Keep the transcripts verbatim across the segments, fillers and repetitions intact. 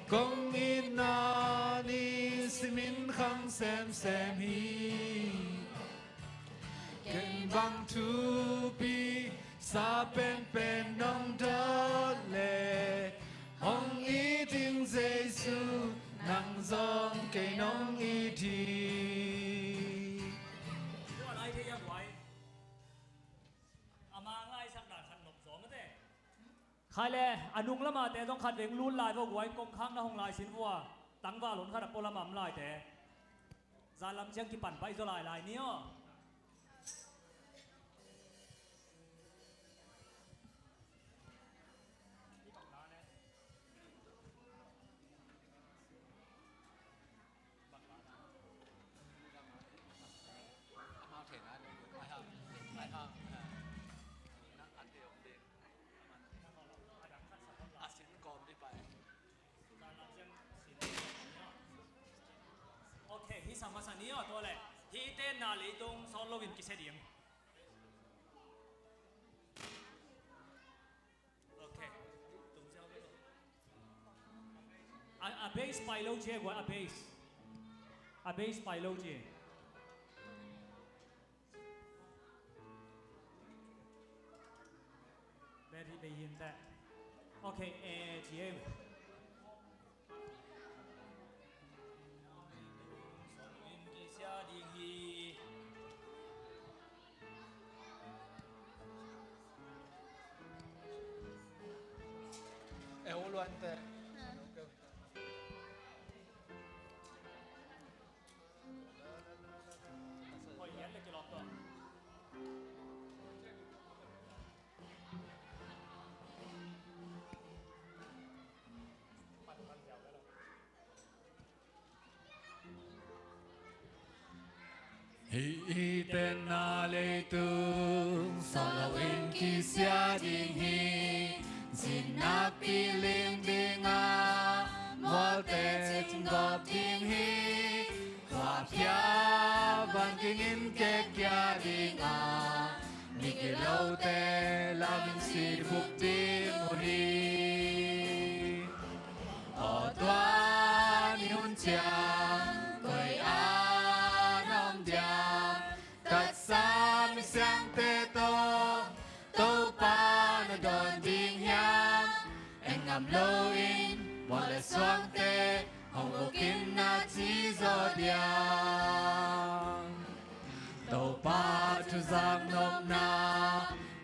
Kong itna nih simin khang semsem hi. Ken bang thupi sa penpen nong dot le, hong it ing Jesu, nang zong kei nong it hi. Tua lai thei a guai. A mang lai sak dan khat nop zaw mate. Khai le, a nung lamate zong khat veng lut lai vo guai, kongkhak na hong lai sin vua. Tangval hun khat a pua lam a om laite. Zan lam ciang kipan pai zaw lai lai ni aw. Ok, hih sa masa ni aw, tua leh hih tenna leitung sawt loin kisia ding. Ok. A, a bass pai lo ci e guai, a bass. A bass pai lo ci e. Very bei hin te. Ok, e ci e. Sawt loin kisia ding hi. E u luan te. Hih i tenna leitung sawt loin kisia ding hi. Zin nakpi ling ding a, mualte cing gawp ding hi. Khuaphia van kingin kekkia ding a, migilote lamin sih buk ding uh hi. Aw tua ni hun ciang koi a na om diam? Tatsa misiangte tawh Topa na dawn ding hiam? En ngam loin mual le suangte hong bukin na ci zaw diam? Topa thuzak nopna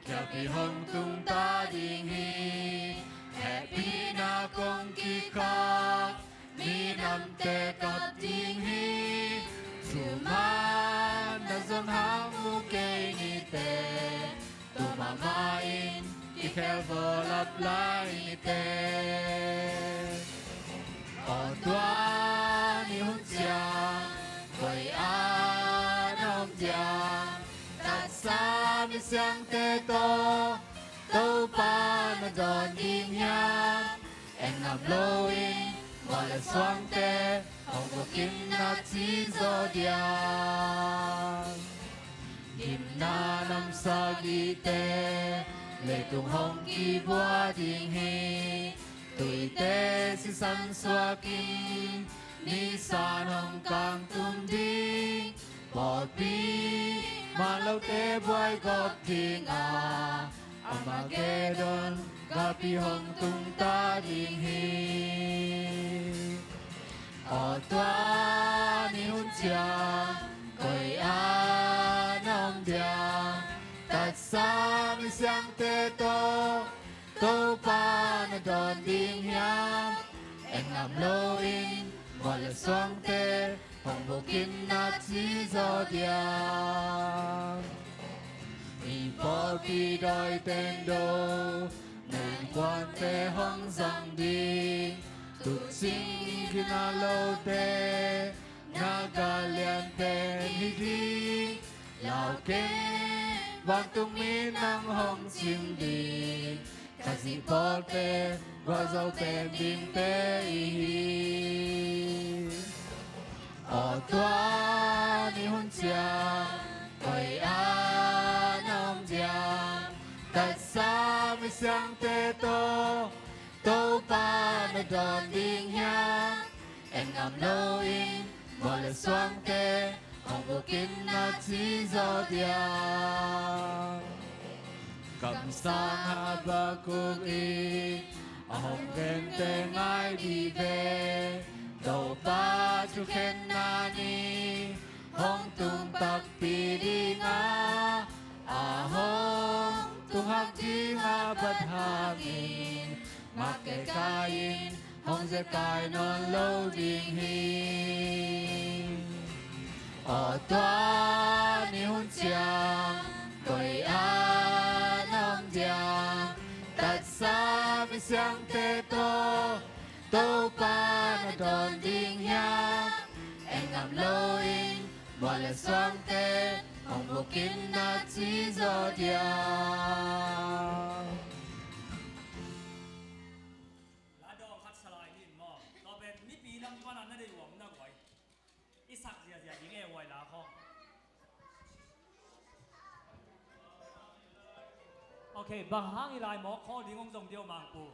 khialpi hong tung ta ding hi. Hehpihna kong kikhak minamte kap ding hi. Thuman na zon hang mu kei nite, tu mahmah in kikhel vawlap lai nite. Aw tua ni hun ciang koi a na om diam? Tatsa misiangte tawh Topa na dawn ding hiam? En ngam loin mual le suangte hong bukin na ci zaw diam? Gimna lam sagihte leitung hong kibua ding hi. Tuite sisan suakin nisan hong kangtum ding. Pawlpi manglote buai gawp ding a, Armageddon galpi hong tung ta ding hi. Aw tua ni hun ciang koi a na om diam? Tatsa misiangte tawh Topa na dawn ding hiam? En ngam loin mual le suangte hong bukin na ci zaw diam? Mi pawlpi dawi teng do, na innkuante hong zang ding. Tucing gina lote na gal lian pen hi ding. Lau kei, vantungmi nang hong cing ding. Khazih pawlte gualzo pen dingte i hi. Aw tua ni hun ciang koi a na om diam? Tatsa misiangte tawh Topa na Dawn ding hiam, en ngam loin mual le suangte hong bukin na ci zaw dia. Kamsang Habakkuk in a hong gente ngai vive. Topa thukhenna ni hong tung takpi ding a, a hong tung hak ding a bat hangin, mak keikai in hong zekai nawn lo ding hi. Aw tua ni hun ciang koi a na om dia? Tatsa misiangte tawh Topa na dawn ding hiam? En ngam loin mual le suangte hong bukin na ci zaw dia. La dawng khat sa lai ni maw? Tua pen mipi lam pana na deih uh a om na guai. I sak ziahziah ding e, huai la khawng. Ok, bang hang i lai mawk khawl ding hong zong diau Mangpu.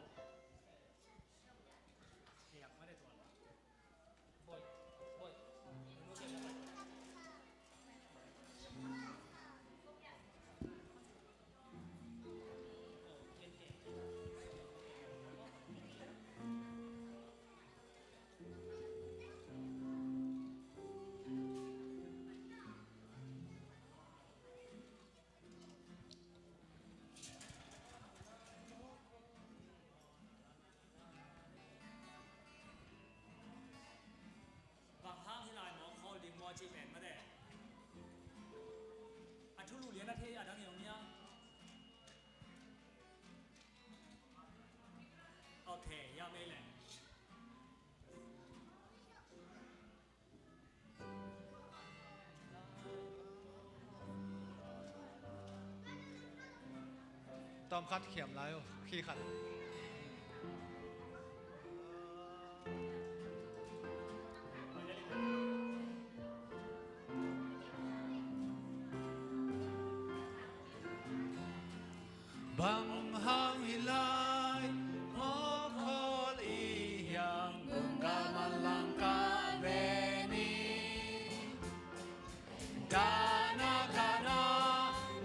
Bang hang hi lai mawk khawl ding maw ci pen mate. A thulu lian a thei a dang i om nia. Ok, ya mei le. Tawm khat khiam lai uh, khi khat. Bang hang hi lai mawk khawl i hiam, gumgal manlang kah ve ni. Dahna kahna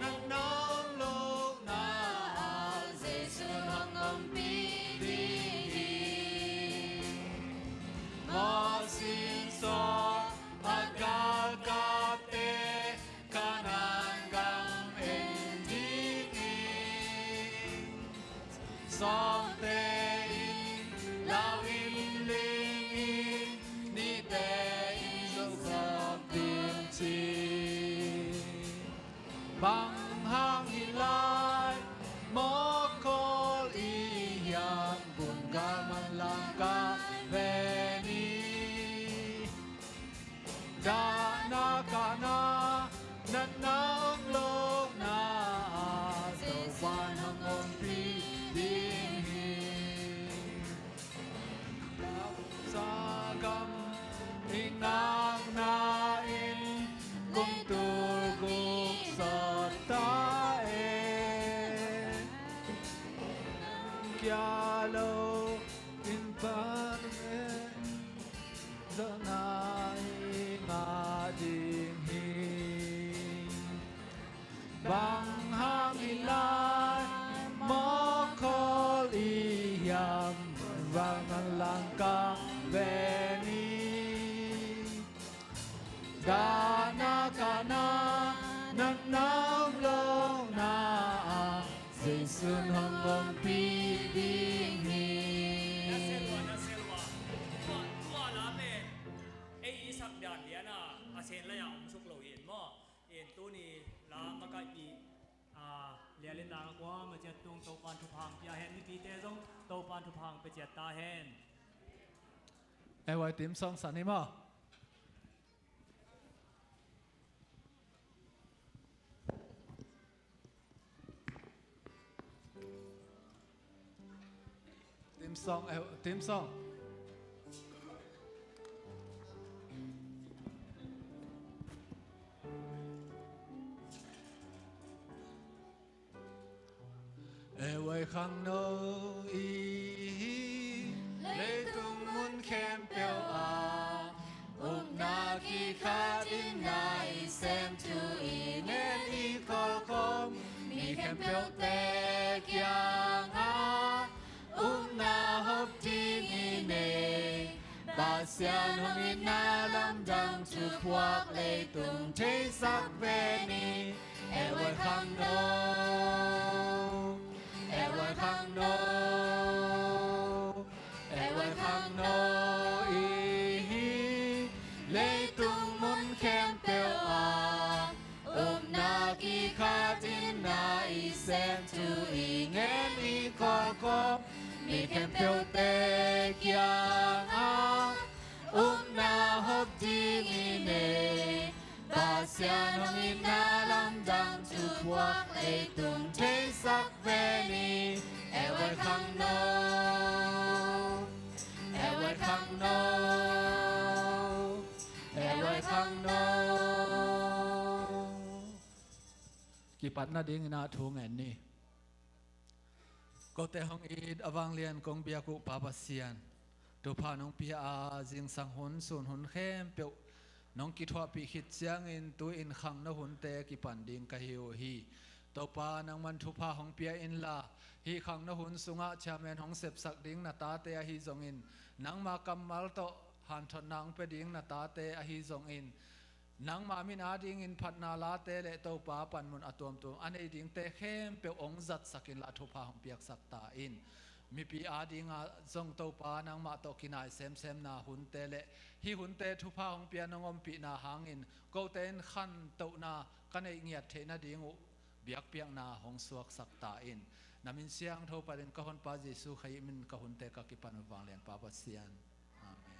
na na om lohna ah Jesu hong ompih ding hi. Mawsi in sawm a galkapte Kanaan gam en ding hi. Sawmte in lau in ling in, nihte in zokzok ding ci. Bang hang hi lai mawk khawl i hiam, gumgal manlang kah ve ni. Dahna kahna na na om lohna ah Topa'n hong ompih ding hi. Sa gam i ngakna in kum tul guk sawt ta e. Kia lo in pan e. Zawhna i ngah ding hi. Bang hang hi lai mawk khawl i hiam, gumgal manlang kah ve ni. Dahna kahna na na om lohna ah Jesu'n hong ompih ding hi. Na sel ua, na sel ua. Tua, tua la pen ei i sak dan lian a, a sen lai a om suk lo hi in maw. In tuni la makaih i, a, lialin la kuamah ciat tung Topa'n thupha pia hen, mipite zong Topa'n thupha pia ciat ta hen. Ei, huai theme song san hi maw. Theme song, eh, theme song. E huai khangno i hi, lei Pasian hong itna lamdang thuphuak leitung theisak ve ni. Ei khangno, ei khangno, ei khangno i hi. Leitung mun khempeuh ah upna kikhatin na i sem thu i ngen i kawlkawm, mi khempeuhte kiangah upna hop ding i nei. Pasian hong itna lamdang thuphuak leitung theisak ve ni. Ei khangno, ei khangno, ei khangno. Kipat nadingin ah thu ngen ni. Kote hong it a vanglian kong biak uh Pa Pasian, thupha nong pia a zingsang hun sun hun khempeuh nong kithuahpih khit ciangin tu-in khangno hunte kipan ding ka hi uh hi. Topa nangman thupha hong pia inla, hih khangno hun sungah chairman hong sepsak ding na tate ahi zongin, nangma kammal tawh hanthotna hong pia ding na tate ahi zongin, nangma min adingin phatna late le Topa panmun a tuamtuam a nei dingte khempeuh hong zatsak inla thupha hong piaksak ta in. Mipi adingah zong Topa nangmah tawh kinai semsemna hunte le hih hunte thupha hong pia nong ompihna hangin kote in khantohna ka neih ngiat theih nading uh biakpiakna hong suaksak ta in. Na min siangtho panin ka honpa Jesu Khrih min ka hunte ka kipan uh vanglian Pa Pasian. Amen.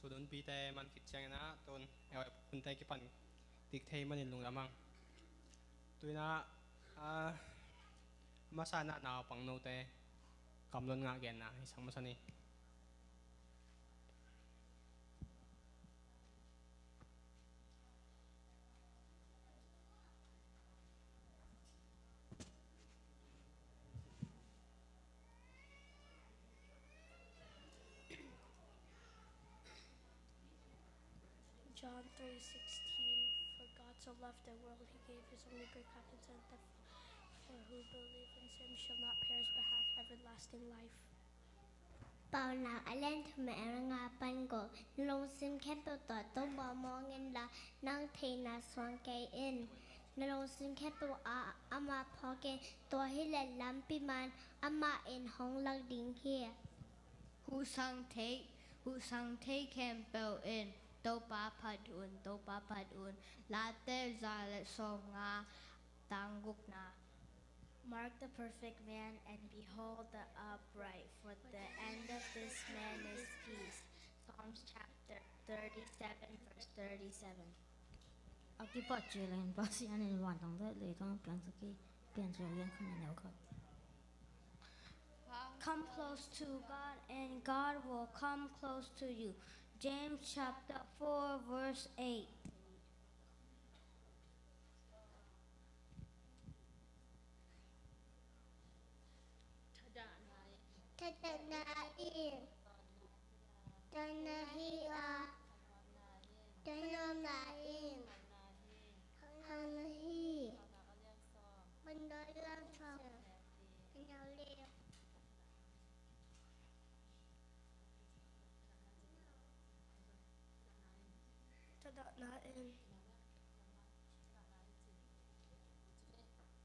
Sut hunpite man khit ciangin ah tun ei hunte kipan kik thei manin lungdam hang. Tu-in ah a masa in ah naupang note kamlon ngah genna i sak masa ni. John three sixteen, "For God so loved the world, he gave his only begotten Son, that for who believes in him shall not perish but have everlasting life." Paunak a lian thum a neu nga pan go. Na lungsim khempeuh tawh Topa muang inla, nang theihna suang kei in. Na lungsim khempeuh ah amah phawk in, tua hi leh lampi man amah in hong lak ding hi. Huhsang theih, huhsang theih khempeuh in Topa phat un, Topa phat un. Late za le sawmnga, tang gukna. Mark the perfect man, and behold the upright, for the end of this man is peace. Psalms chapter thirty-seven, verse thirty-seven. A kipat ci leng Pasian in vantang le leitang piangsak hi. Piancil lian khat a neu khat. Come close to God, and God will come close to you. James chapter four, verse eight. Thahatna in thahatna hi a, thanuamna in thahatna hi. Paunak a lian sawm, a neu li. Thahatna in,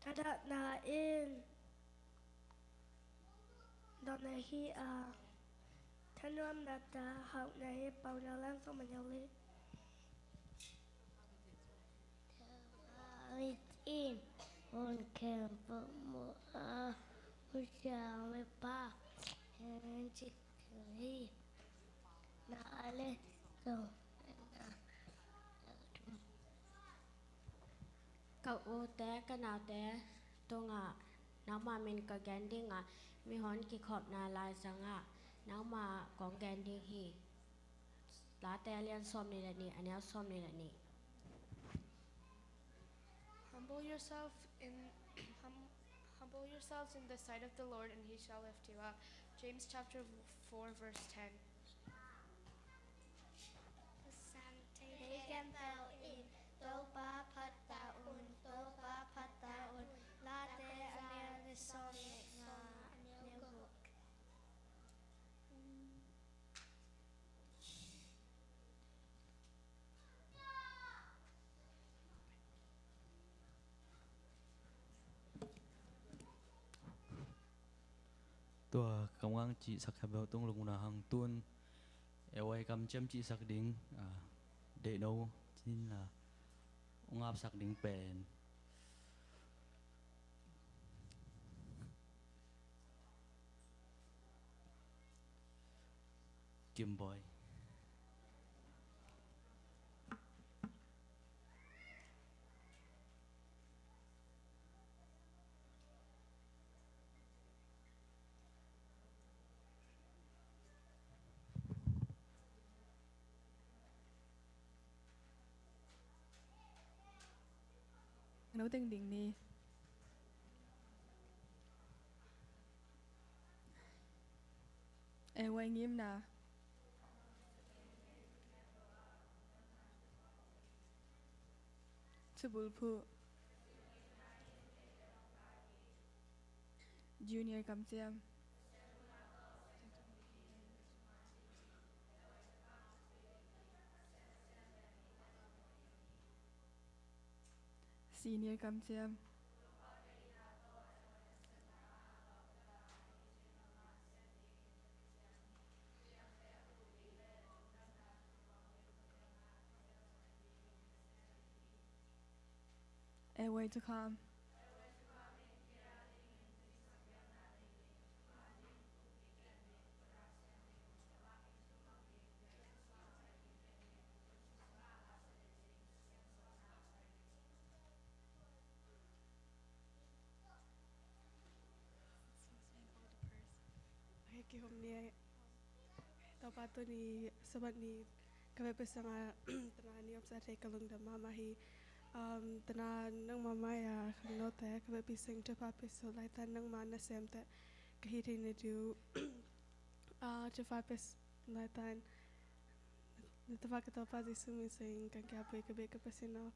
thahatna in thahatna hi a, thanuamna tawh hauhna hi. Paunak a lian sawm, a neu li. David in hun khempeuh mu a, Pasian mipa hong ci thei hi. Paunak a lian sawm, a neu thum. Ka ute, ka naute tungah nangma min ka gen ding a, mihon kikhopna laisangah nangma kong gen ding hi. Late a lian sawmnih le nih, a neu sawmnih le nih. Humble yourself in hum, humble yourselves in the sight of the Lord, and he shall lift you up. James chapter four, verse ten. Psalm ten. Thei khempeuh in Topa phat ta un, Topa phat ta un. Late a neu le sawm le nga, a neu guk. Tua kamngang cihsak khempeuh tung lungna hang tun, ei kamciam cihsak ding, ah, deihno cin, ah, ung apsak ding pen Kim Boy. No teng ding ni. Ei ngimna. Cubulphuh. Junior kamciam. Senior kamciam. Ei, way to come. Hei, kihum ni. Topa, tuni Sabbath ni ka vekpi sungah tana ni omsa thei ka lungdam mahmah hi. Um, tana nangmah mai-a khangnote ka vekpi sung thupha pia suk laitan, nangmah nasemte ka hi theihna ding uh, ah, thupha pia suk laitan. Na tapa ka Topa Jesu min sung kong kiapui ka biak ka Pasian aw.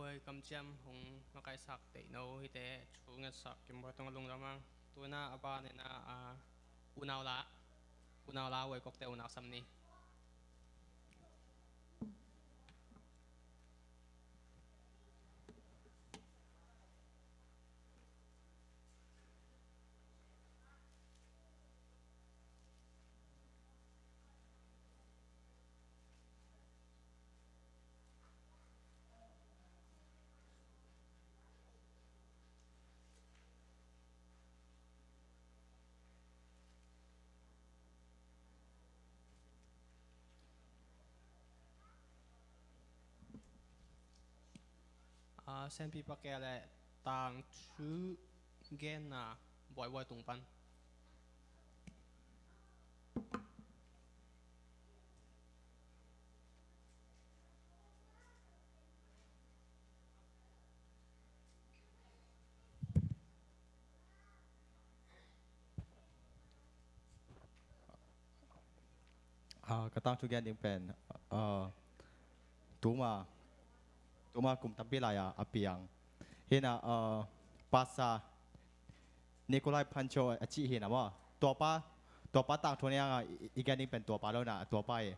Ei, kamciam hong makaihsak deihno hite, thu ngetsak Kim Boy tungah lungdam hang. Tuna a banah, ah, unau la, unau la way kokte unau sam ni. A, Senpi Pakea le tangthu genna buaibuai tung pan. Ah, ka tangthu gen ding pen, ah, tuma, tuma kum tampi lai-a a piang. Hina, ah, Pastor Nikolai Pancho a cih hina maw. Tuapa, tuapa tangthu ni a i, i gen ding pen tuapa lo na, tuapa i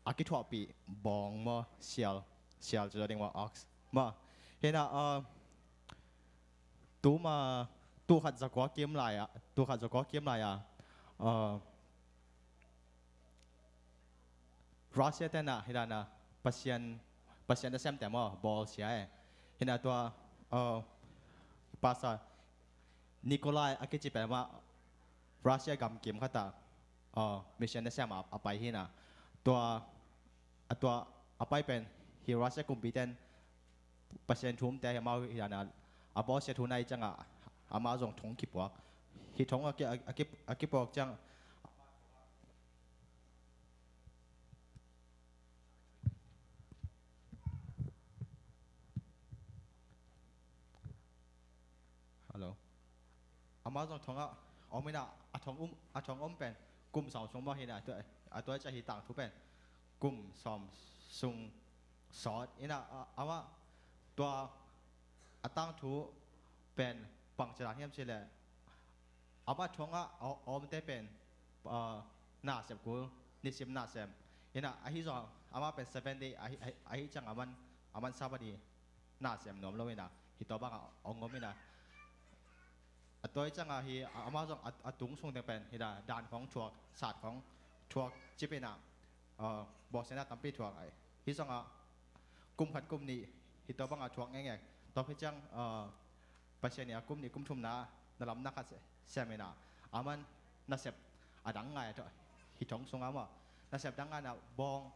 a kithuahpih bawng maw, sial, sial cu ding maw, ox maw. Hina, ah, tuma, tul khat zakua kim lai-a, tul khat zakua kim lai-a, ah, Russia te na, hi dan a, Pasian, Pasian nasemte maw, bawl sia e. Hina tua, uh, Pastor Nikolai a kici pen mah Russia gamkim khat ah, uh, mission nasem a, a pai hina. Tua, a tua, a pai pen Hi Russia kumpite'n Pasian thu umte hi, amau hi dan a, a bawlsia thu nai ciangah amau zong thong kipuak. Hi thong a ki, a, a ki, a kipuak ciang Hello. Amau zong thong ah om in ah, a thong um, a thong om pen kum sawm sung mah hi in ah, a tua, a tua ciang hi tangthu pen kum sawm sung sawt in ah, a, amah tua a tangthu pen bangci dan hiam cih leh, amah thong ah a, a omte pen, ah, nasep kul, nisim nasem in ah, ahi zong amah pen Seventh Day ahi, ahi, ahi ciang aman, aman Sabbath ni nasem nuam lo in ah, hi tua bangah ong om in ah. A tua ciangah hi, a, amau zong a, a tung sung teng pen hi dan, dan khawng thuak, sat khawng thuak cip in ah, ah, bawlsiatna tampi thuak ahi. Hi zongah kum khat kum nih hi tua bangah thuak ngekngek. Tua hi ciang, ah, Pasian in ah kum nih kum thumna na lamdang khat se, sem in ah, aman nasep a dang ngai a tua, hi thong sungah mah nasep dang ngai in ah, bawng,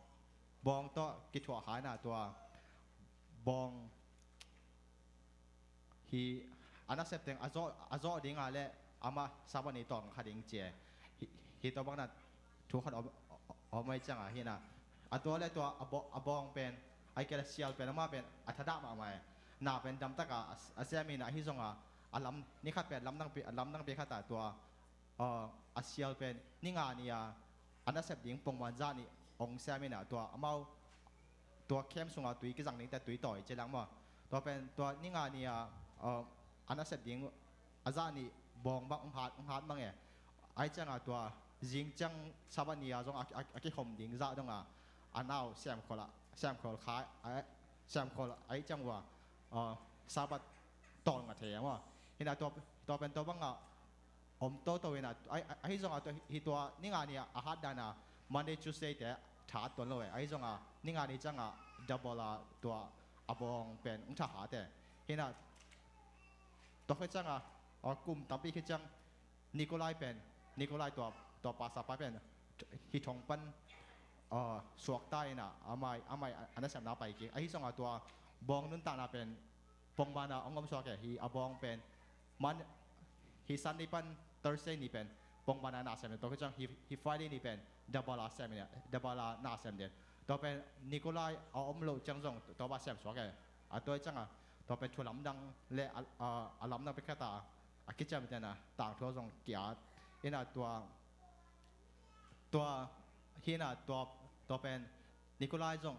bawng tawh kithuah kha in ah, tua bawng hi a nasep teng a zawh, a zawh ding a leh amah Sabbath ni tawng kha ding ci e. Hi, hi tua bang in ah thu khat om, om ahi ciangah hi in ah, a tua leh tua a baw-, a bawng pen ahi kei leh sial pen amah pen a thadah mahmah e. Na pen damtak a, a, a sem in ah, ahi zongah a lam, ni khat pen lamdang pi, lamdang pi khat ah tua, ah, a sial pen ni nga ni a, a nasep ding pongman zah nih ong sem in ah, tua amau tua camp sungah tui kizang dingte tui tawi ci leng maw. Tua pen tua ni nga ni a, ah, a nasep ding a zah nih bawng bang ong hat, ong hat mang e. Ahi ciangah tua zing ciang Sabbath ni a zong a, a, a kikhom ding zah dongah a nau semkholh ah, semkholh kha, a, semkholh ahi ciang ua, ah, Sabbath tawlnga thei a maw. Hi in ah tua, tua pen tua bangah om toto in ah, ahi, ahi zongah tua, hi tua ni nga ni a, a hat dan a Monday, Tuesday te tha tuan lo e. Ahi zongah ni nga ni ciangah double a tua a bawng pen ong tha hat e. Hi in ah tua khit ciangah, ah, kum tampi khit ciang Nikolai pen, Nikolai tua, tua pastor pa pen hi thong pan, ah, suakta in ah, amah, amah a nasepna pai kik. Ahi zongah tua bawng nuntakna pen pongman a ong om suak e. Hi a bawng pen man, hi Sunday pan Thursday ni pen pongman a na sem den. Tua khit ciang hi, hi Friday ni pen double a sem den, double a na sem den. Tua pen Nikolai a om loh ciang zong tua bang sem suak e. A tua ciangah tua pen thu lamdang leh a, a, a lamdang pi khat a, a kiciamtehna tangthu zong ki-at in ah, tua, tua hi in ah tua, tua pen Nikolai zong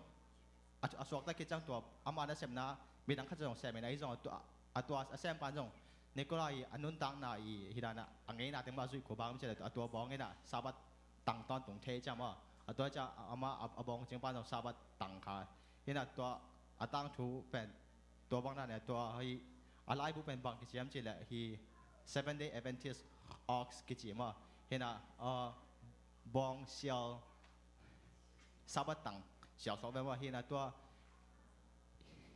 a, a suakta khit ciang tua amah nasepna midang khat zong sem in ah, ahi zong a tua, a tua a sempa in zong Nikolai a nuntakna i hi dan a, a ngeina teng mah zuih kul bang om ci leh, a tua bawng in ah Sabbath tang tawntung thei ciang maw. A tua ciang amah a, a bawng cingpa in zong Sabbath tang kha. Hi in ah tua a tangthu pen tua bang dan e. Tua hi a laibu pen bang kici hiam cih leh hi Seventh Day Adventist Oaks kici maw. Hi in ah, ah, bawng sial Sabbath tang sial suak ve maw. Hi in ah tua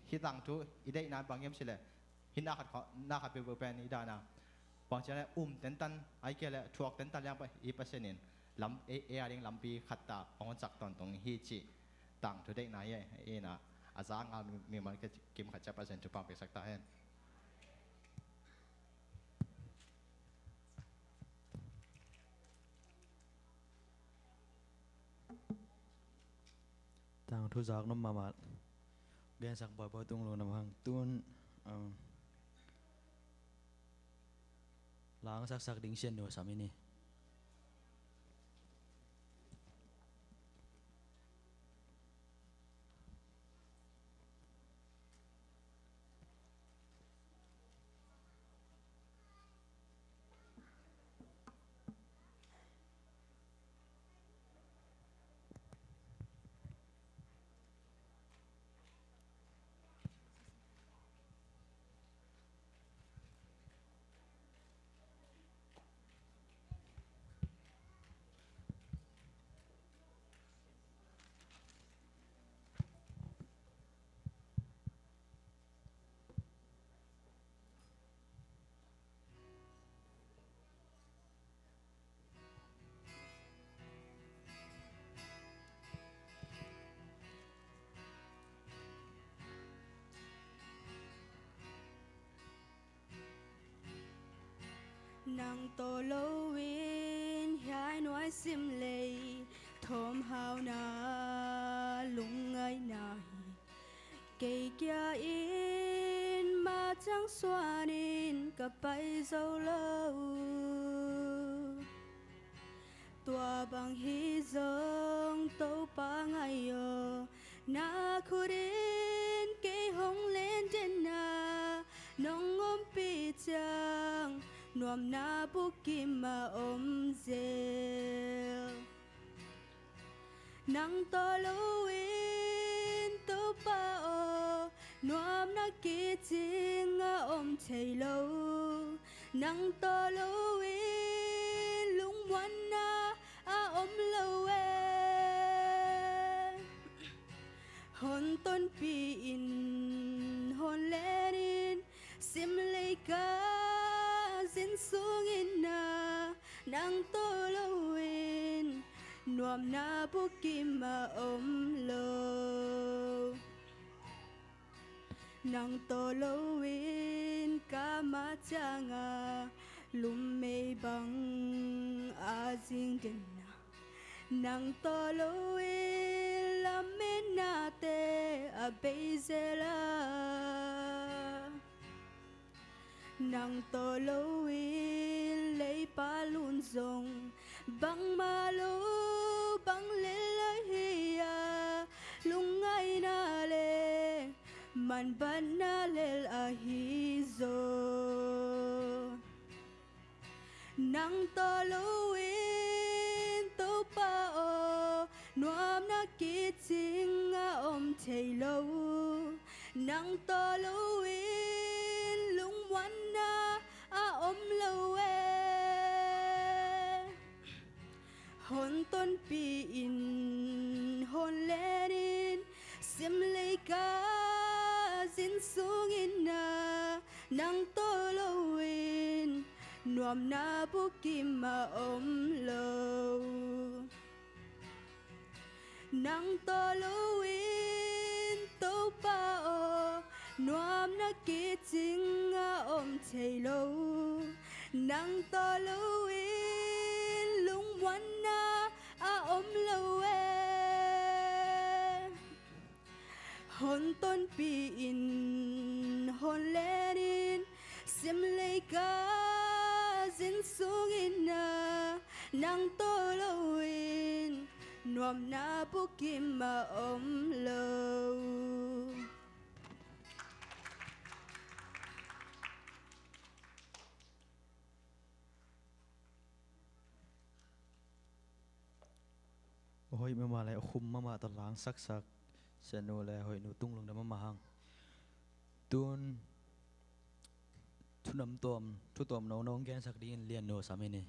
hi tangthu i deihna bang hiam cih leh, hi na khat kha, na khat peuhpeuh pen hi dan a, bang ci leh um tentan, ahi kei leh thuak tentan liang pa, hi Pasian in lam, ei, ei a ding lampi khat ta ong hon sak tawntung hi cih tangthu deihna hi e. Hi in ah a za ngal mi, mi man kim khat ciang Pasian thupha piaksak ta hen. Tangthu zak nuam mahmah. Gensak bawibawi tung lo na hang tun, um, langsaksak ding sian nuam sam i ni. Nang tawh loin hiai nuai simlei thawmhauna lungngaihna hi. Kei kia in mah ciang suanin ka pai zo lo. Tua bang hi zong Topa ngai aw, na khutin kei hong len den a, nong ompih ciang nuamna bukim a om zel. Nang tawh loin Topa aw, nuamna kicing a om thei lo. Nang tawh loin lungmuanna a om lo e. Hon tonpih in, hon len in, simlei ka zin sungin a, nang tawh loin nuamna bukim a om lo. Nang tawh loin ka mah ciang a lummei bang a zing den a, nang tawh loin lametnate a bei zel a, nang tawh loin leipa lun zong bangmah lo bang lel ahi a, lungngaihna le manbatna lel ahi zaw. Nang tawh loin Topa aw, nuamna kicing a om thei lo. Nang tawh loin lungmuanna a om lo e. Hon tonpih in, hon len in, simlei ka zin sungin a, nang tawh loin nuamna bukim a om lo. Nang tawh loin Topa aw, nuamna kicing a om thei lo. Nang tawh loin lungmuanna a om lo e. Hon tonpih in, hon len in, simlei ka zin sungin a, nang tawh loin nuamna bukim a om lo. Hoih mahmah le khum mahmah tawh langsaksak Sianu le Hoihnu, tungah lungdam mahmah hang. Tun thu tuamtuam, thu tuam nono hong gensak dingin Liannu sam in hi.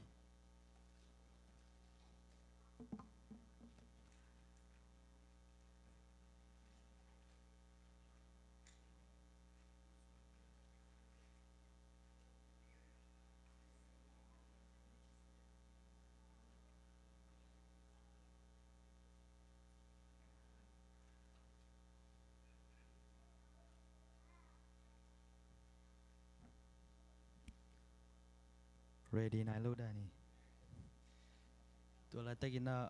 Ready nai lo dan hi. Tua laitakin ah,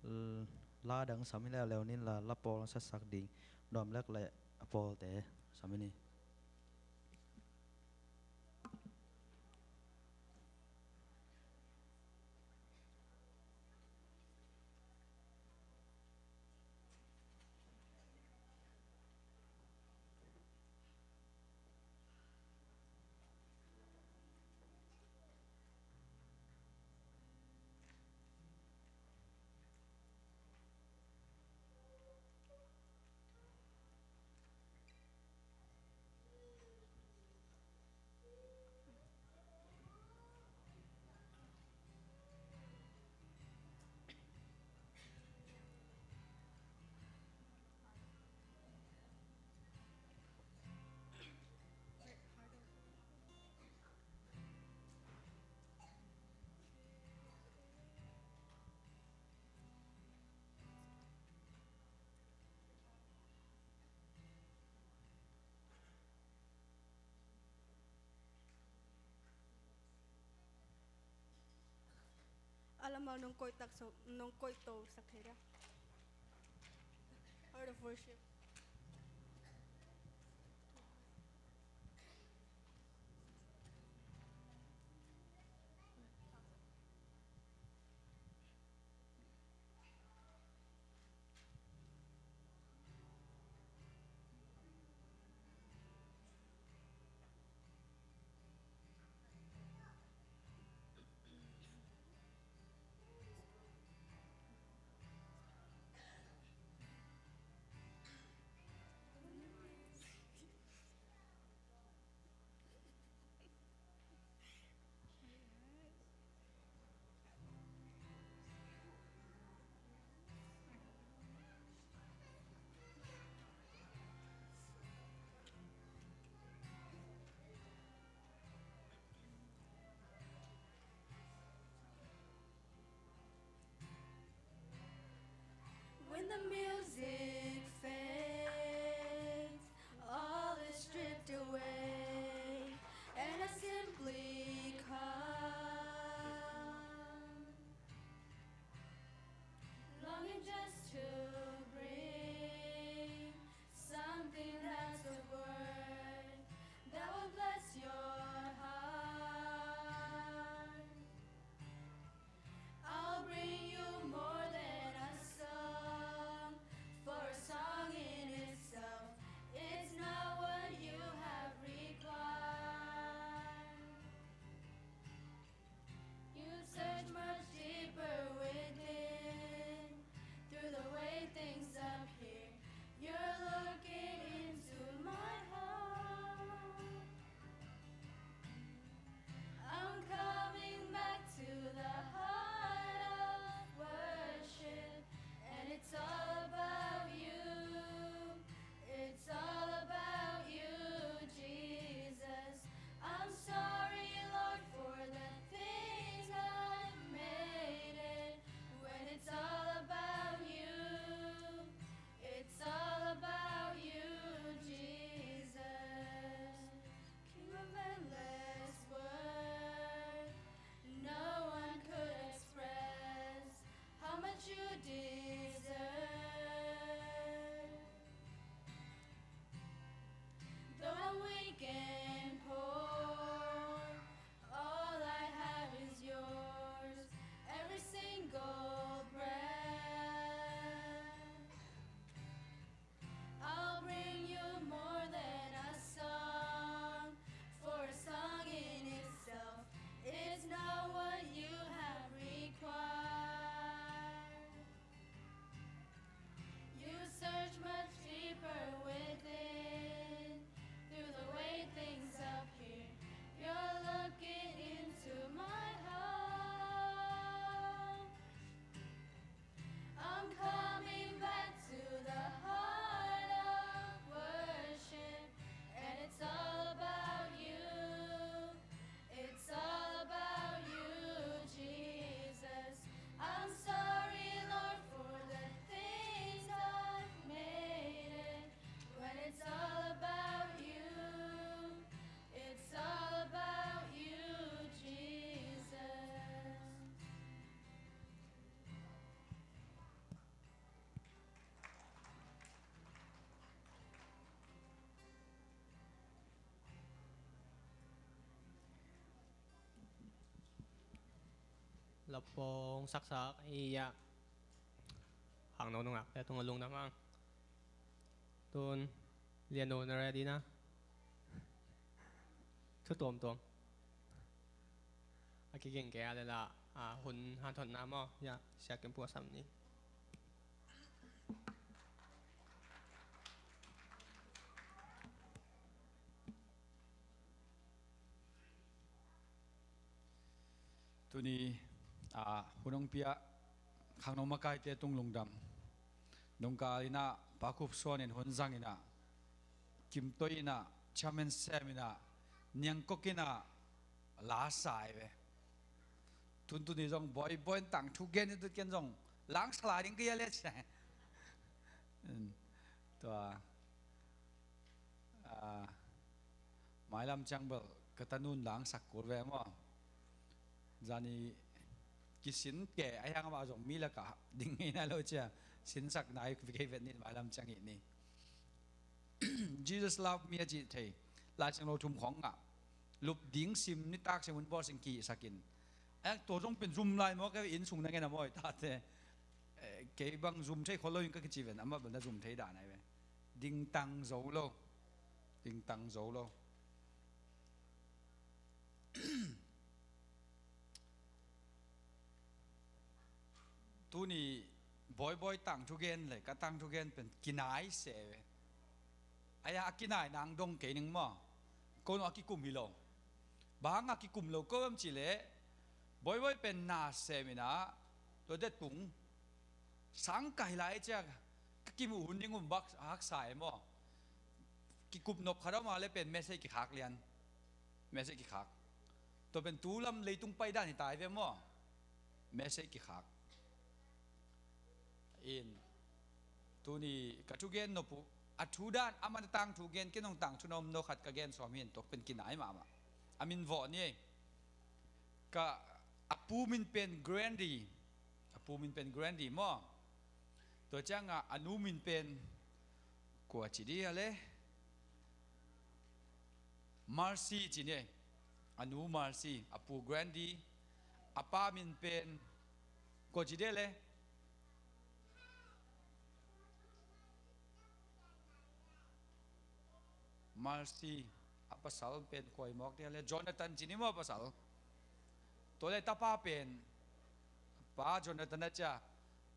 l-, la dang sam hi leuleu ning la, la pawl hong saksak ding Nuam Lek le a pawlte sam hi ni. Lamah nong koih tak so, nong koih to sak thei dia. Out of worship. When the music fades, all is stripped away, and I simply come, longing just to bring something that's of worth that will bless your heart. I'll bring you more than a song, for a song in itself, it's not what you have required. You search much deeper within, through the way things appear. You're looking into my heart. I'm coming back to the heart of worship, and it's all about you. It's all about you, Jesus. I'm sorry, Lord, for the things I've made it. When it's all about you, it's all about you, Jesus. King of endless worth, no one could express how much you deserve. Though I'm weak and poor, all I have is yours, every single breath. I'll bring you more than a song, for a song in itself is not what you have required. You search much deeper within, through the way things appear. You're looking into my heart. I'm coming back to the heart of worship, and it's all about you. It's all about you, Jesus. I'm sorry, Lord, for the things I've made it. When it's all about you, it's all about you, Jesus. Lapong saksak i a, hang no nungak te tung a lungdam ang. Tun Lian no na ready na. Thu tuamtuam a kiging kei a le la, a, hun hanthotna maw, ya, Sia Kim Pua sam ni. Tuni, a, hun hong pia khangno makaite tung lungdam. Nungkal in a Pa Khup Suan in hun zang in a, Kim Toi in a chairman sem in a, Niang Kok in a la sa hi ve. Tun tuni zong Bawi, Bawi in tangthu gen in tut ken zong la sa lai ding ka hia le ci. Tua, a, mailam ciang bel ka tanun la sak kul ve maw. Zani kisin ke, a hiang amah zong mi lakah ding ngei nai lo cia, sinsak nai kei vet nin, mailam ciang ih ni. Jesus love me a cih thei Lai Siangtho thum khawng ngah, lup ding sim, nitak sim, hun bawl sim kihihsak in. A tua zong pen zum lai maw, kei inn sung na ngen a mawi tate. Eh, kei bang zum thei khol lo in ka kici ven, amah bel na zum thei dan ai ve. Dingtang zo lo. Dingtang zo lo. Tuni bawibawi tangthu gen le ka tangthu gen pen kinai se ve. Aia, a kinai nang dong kei ning maw? Ko nung a kikum hi lo. Bang a kikum lo ko am cih leh, bawibawi pen na sem in ah, tua det tung sang kai lai cia ka kimuh hun ning um bak haksa e maw? Kikum nop khat a om a le pen message kikhak lian. Message kikhak. Tua pen tu lam leitung pai dan hi ta hi ve maw? Message kikhak. In, tuni ka thugen nop uh, a thu dan, amah na tangthu gen, kei nong tangthu na om no khat ka gen sawm hi in, tua pen kinai mahmah. A min vawh ni ei. Ka, a pu min pen Grandy. A pu min pen Grandy maw? Tua ciangah a nu min pen kua ci dia le? Mercy ci ni. A nu Mercy, a pu Grandy, a pa min pen kua ci dia le? Mercy, a pasal pen kua hi mawk dia le? Jonathan ci ni maw a pasal? Tua le tapa pen, pa Jonathan a cia,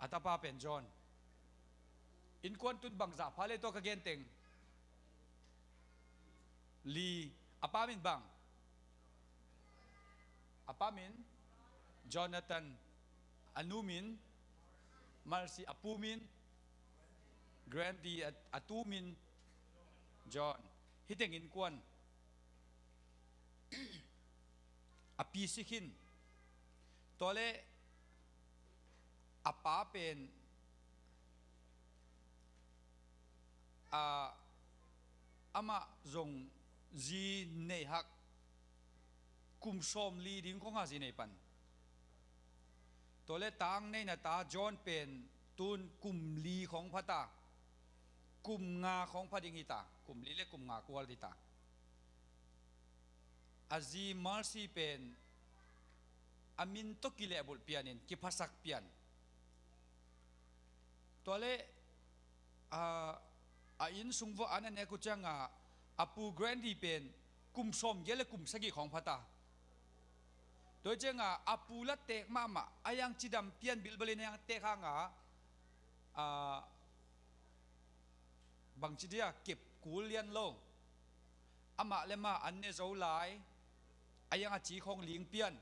a tapa pen John. Innkuan tun bangzah pha le tua ka gen teng? Li. A pa min bang? A pa min Jonathan. A nu min Mercy. A pu min Grandy. A, a tu min John. Hih teng innkuan. A pi si khin. Tua le a pa pen, a, amah zong zi nei hak, kum sawmli ding khong a zi nei pan. Tua le tang neina ta John pen tun kum li khong pha ta, kum nga khong pha ding hi ta, kum li le kum nga kual hi ta. A zi Mercy pen a min tawh kilehbulh pian in kiphasak pian. Tua le, a, a inn sung vawh an a nek uh ciangah a pu Grandy pen kum sawmgiat le kum sagih khawng pha ta. Tua ciangah a pu la tek mahmah, a yang cidam pian bilbal in a yang tek hangah, a, bangci dia kep kul lian lo. Amah le mah an ne zo lai. A yang a ci khawng ling pian.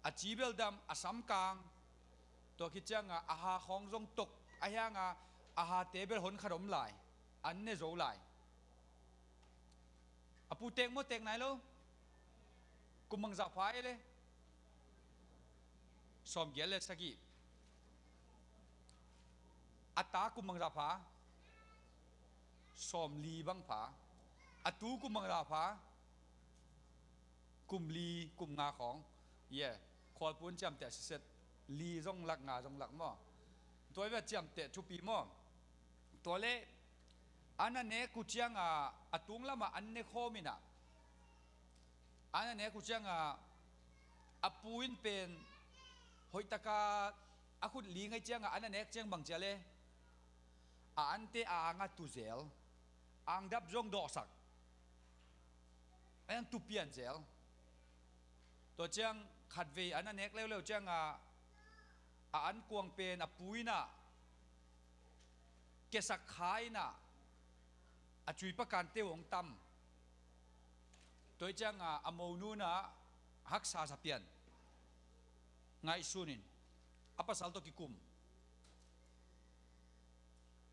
A ci beldam, a samkang. Tua khit ciangah a ha khawng zong tok. A hiangah a hate bel hon khat om lai. An ne zo lai. A pu tek maw, tek nai lo? Kum bangzah pha e le? Sawmgiat le sagih. A ta kum bangzah pha? Sawmli bang pha. A tu kum bangzah pha? Kum li, kum nga khawng. Ye, khualpun ciamteh siset. Li zong lak, nga zong lak maw? Tua i bia ciamteh thupi maw? Tua le, an a nek uh ciangah, a tunglamah an ne khawm inah. An a nek uh ciangah, a pu in pen hoihtaka a khut li ngai ciangah, an a nek ciang bang cia le, a ante a angah tu zel, angdap zong dawhsak, a yang tu pian zel. Tua ciang khatvei an a nek leuleu ciangah, a ankuang pen a pu inah kesak kha inah, a cui pakante uh hong tam. Tua i ciangah a monu inah haksa sa pian. Ngaihsun in a pasal tawh kikum.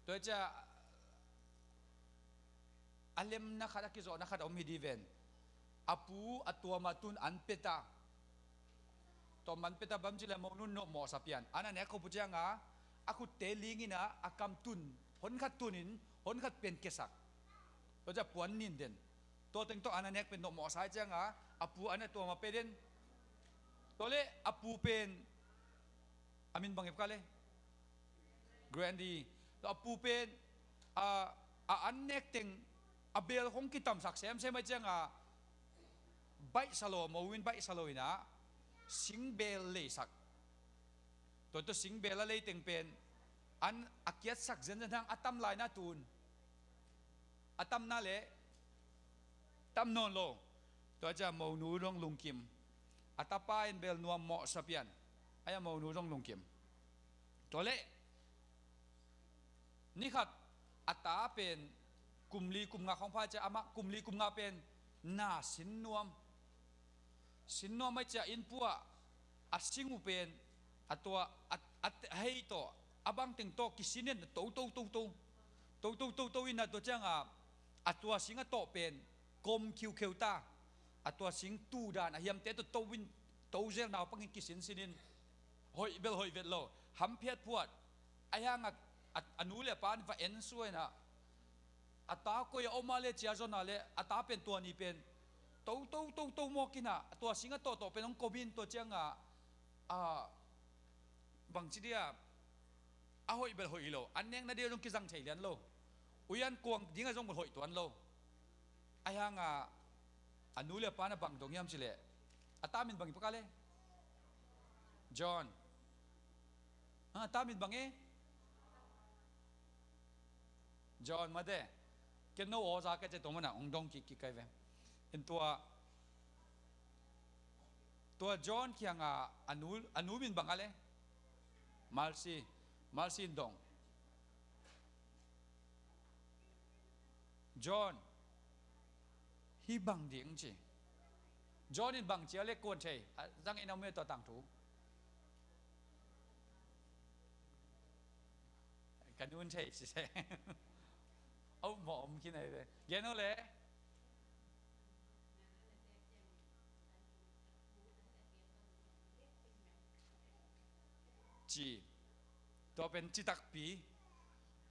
Tua i ciah a lemna khat, a kizawhna khat a om hi di ven. A pu a tuamah tun an peta. Tuamah an peta bang ci le a monu in nawhmawh sa pian. An a nek khop uh ciangah a khutte ling inah a kam tun, hon khat tunin hon khat pen kesak. Tua ciah puan nin den. Tua teng tawh an a nek pen nawhmawh sa i ciangah a pu an a tuamah pe den. Tua leh a pu pen a min bang hiam ka le? Grandy. Tua a pu pen a, a an nek teng a bel hong kitamsak semsem ahih ciangin baihsa lo, mo in baihsa lo in ah singbel leisak. Tua, tua singbel a lei teng pen an a kiatsak zenzen hang, a tam lai na tun a tam na leh tam nawn lo. Tua ciang monu zong lungkim. A tapa in bel nuam mawhsa pian. Ahi a monu zong lungkim. Tua leh ni khat a ta pen kum li kum nga khawng pha ciang, amah kum li kum nga pen na sin nuam. Sin nuam ahih ciang inn pu ah a sing uh pen a tua a, a hei tawh a bang teng tawh kisin in to to to to. To to to to in ah tua ciangin a tua sing a tawh pen kom khiukheu ta. A tua sing tu dan a hiamte tawh to in, to zel, naupang in kisinsin in hoih bel hoih vet lo. Ham phiat phuat. Ahi hangin a, a, a nu le a pa in va en suak in ah a ta koi a om a leh cia zon a leh a ta pen tua ni pen to to to to mawk in ah a tua sing a tawh tawh pen hong kom in, tua ciangin a, bangci dia a hoih bel hoih hi lo, an nek nading zong kizang thei lian lo. Uian kuang ding a zong bel hoih tuan lo. Ahi hangin a nu le a pa in a bang dong hiam cih leh, a ta min bang hi pah ka le? John. Ha, a ta min bang e? John mate. Ken no aw za ka ci, tua manin hong dong kik kik ka hi ve. In tua, tua John kiangah a nu, a nu min bang a le? Mercy. Mercy in dong. John, hih bang ding ci. John in bang ci a le kuan thei? A zang in a om e tua tangthu. Ka nun thei ci se. Au maw, om khin ahi ve. Gen o le. Ci. Tua pen ci takpi.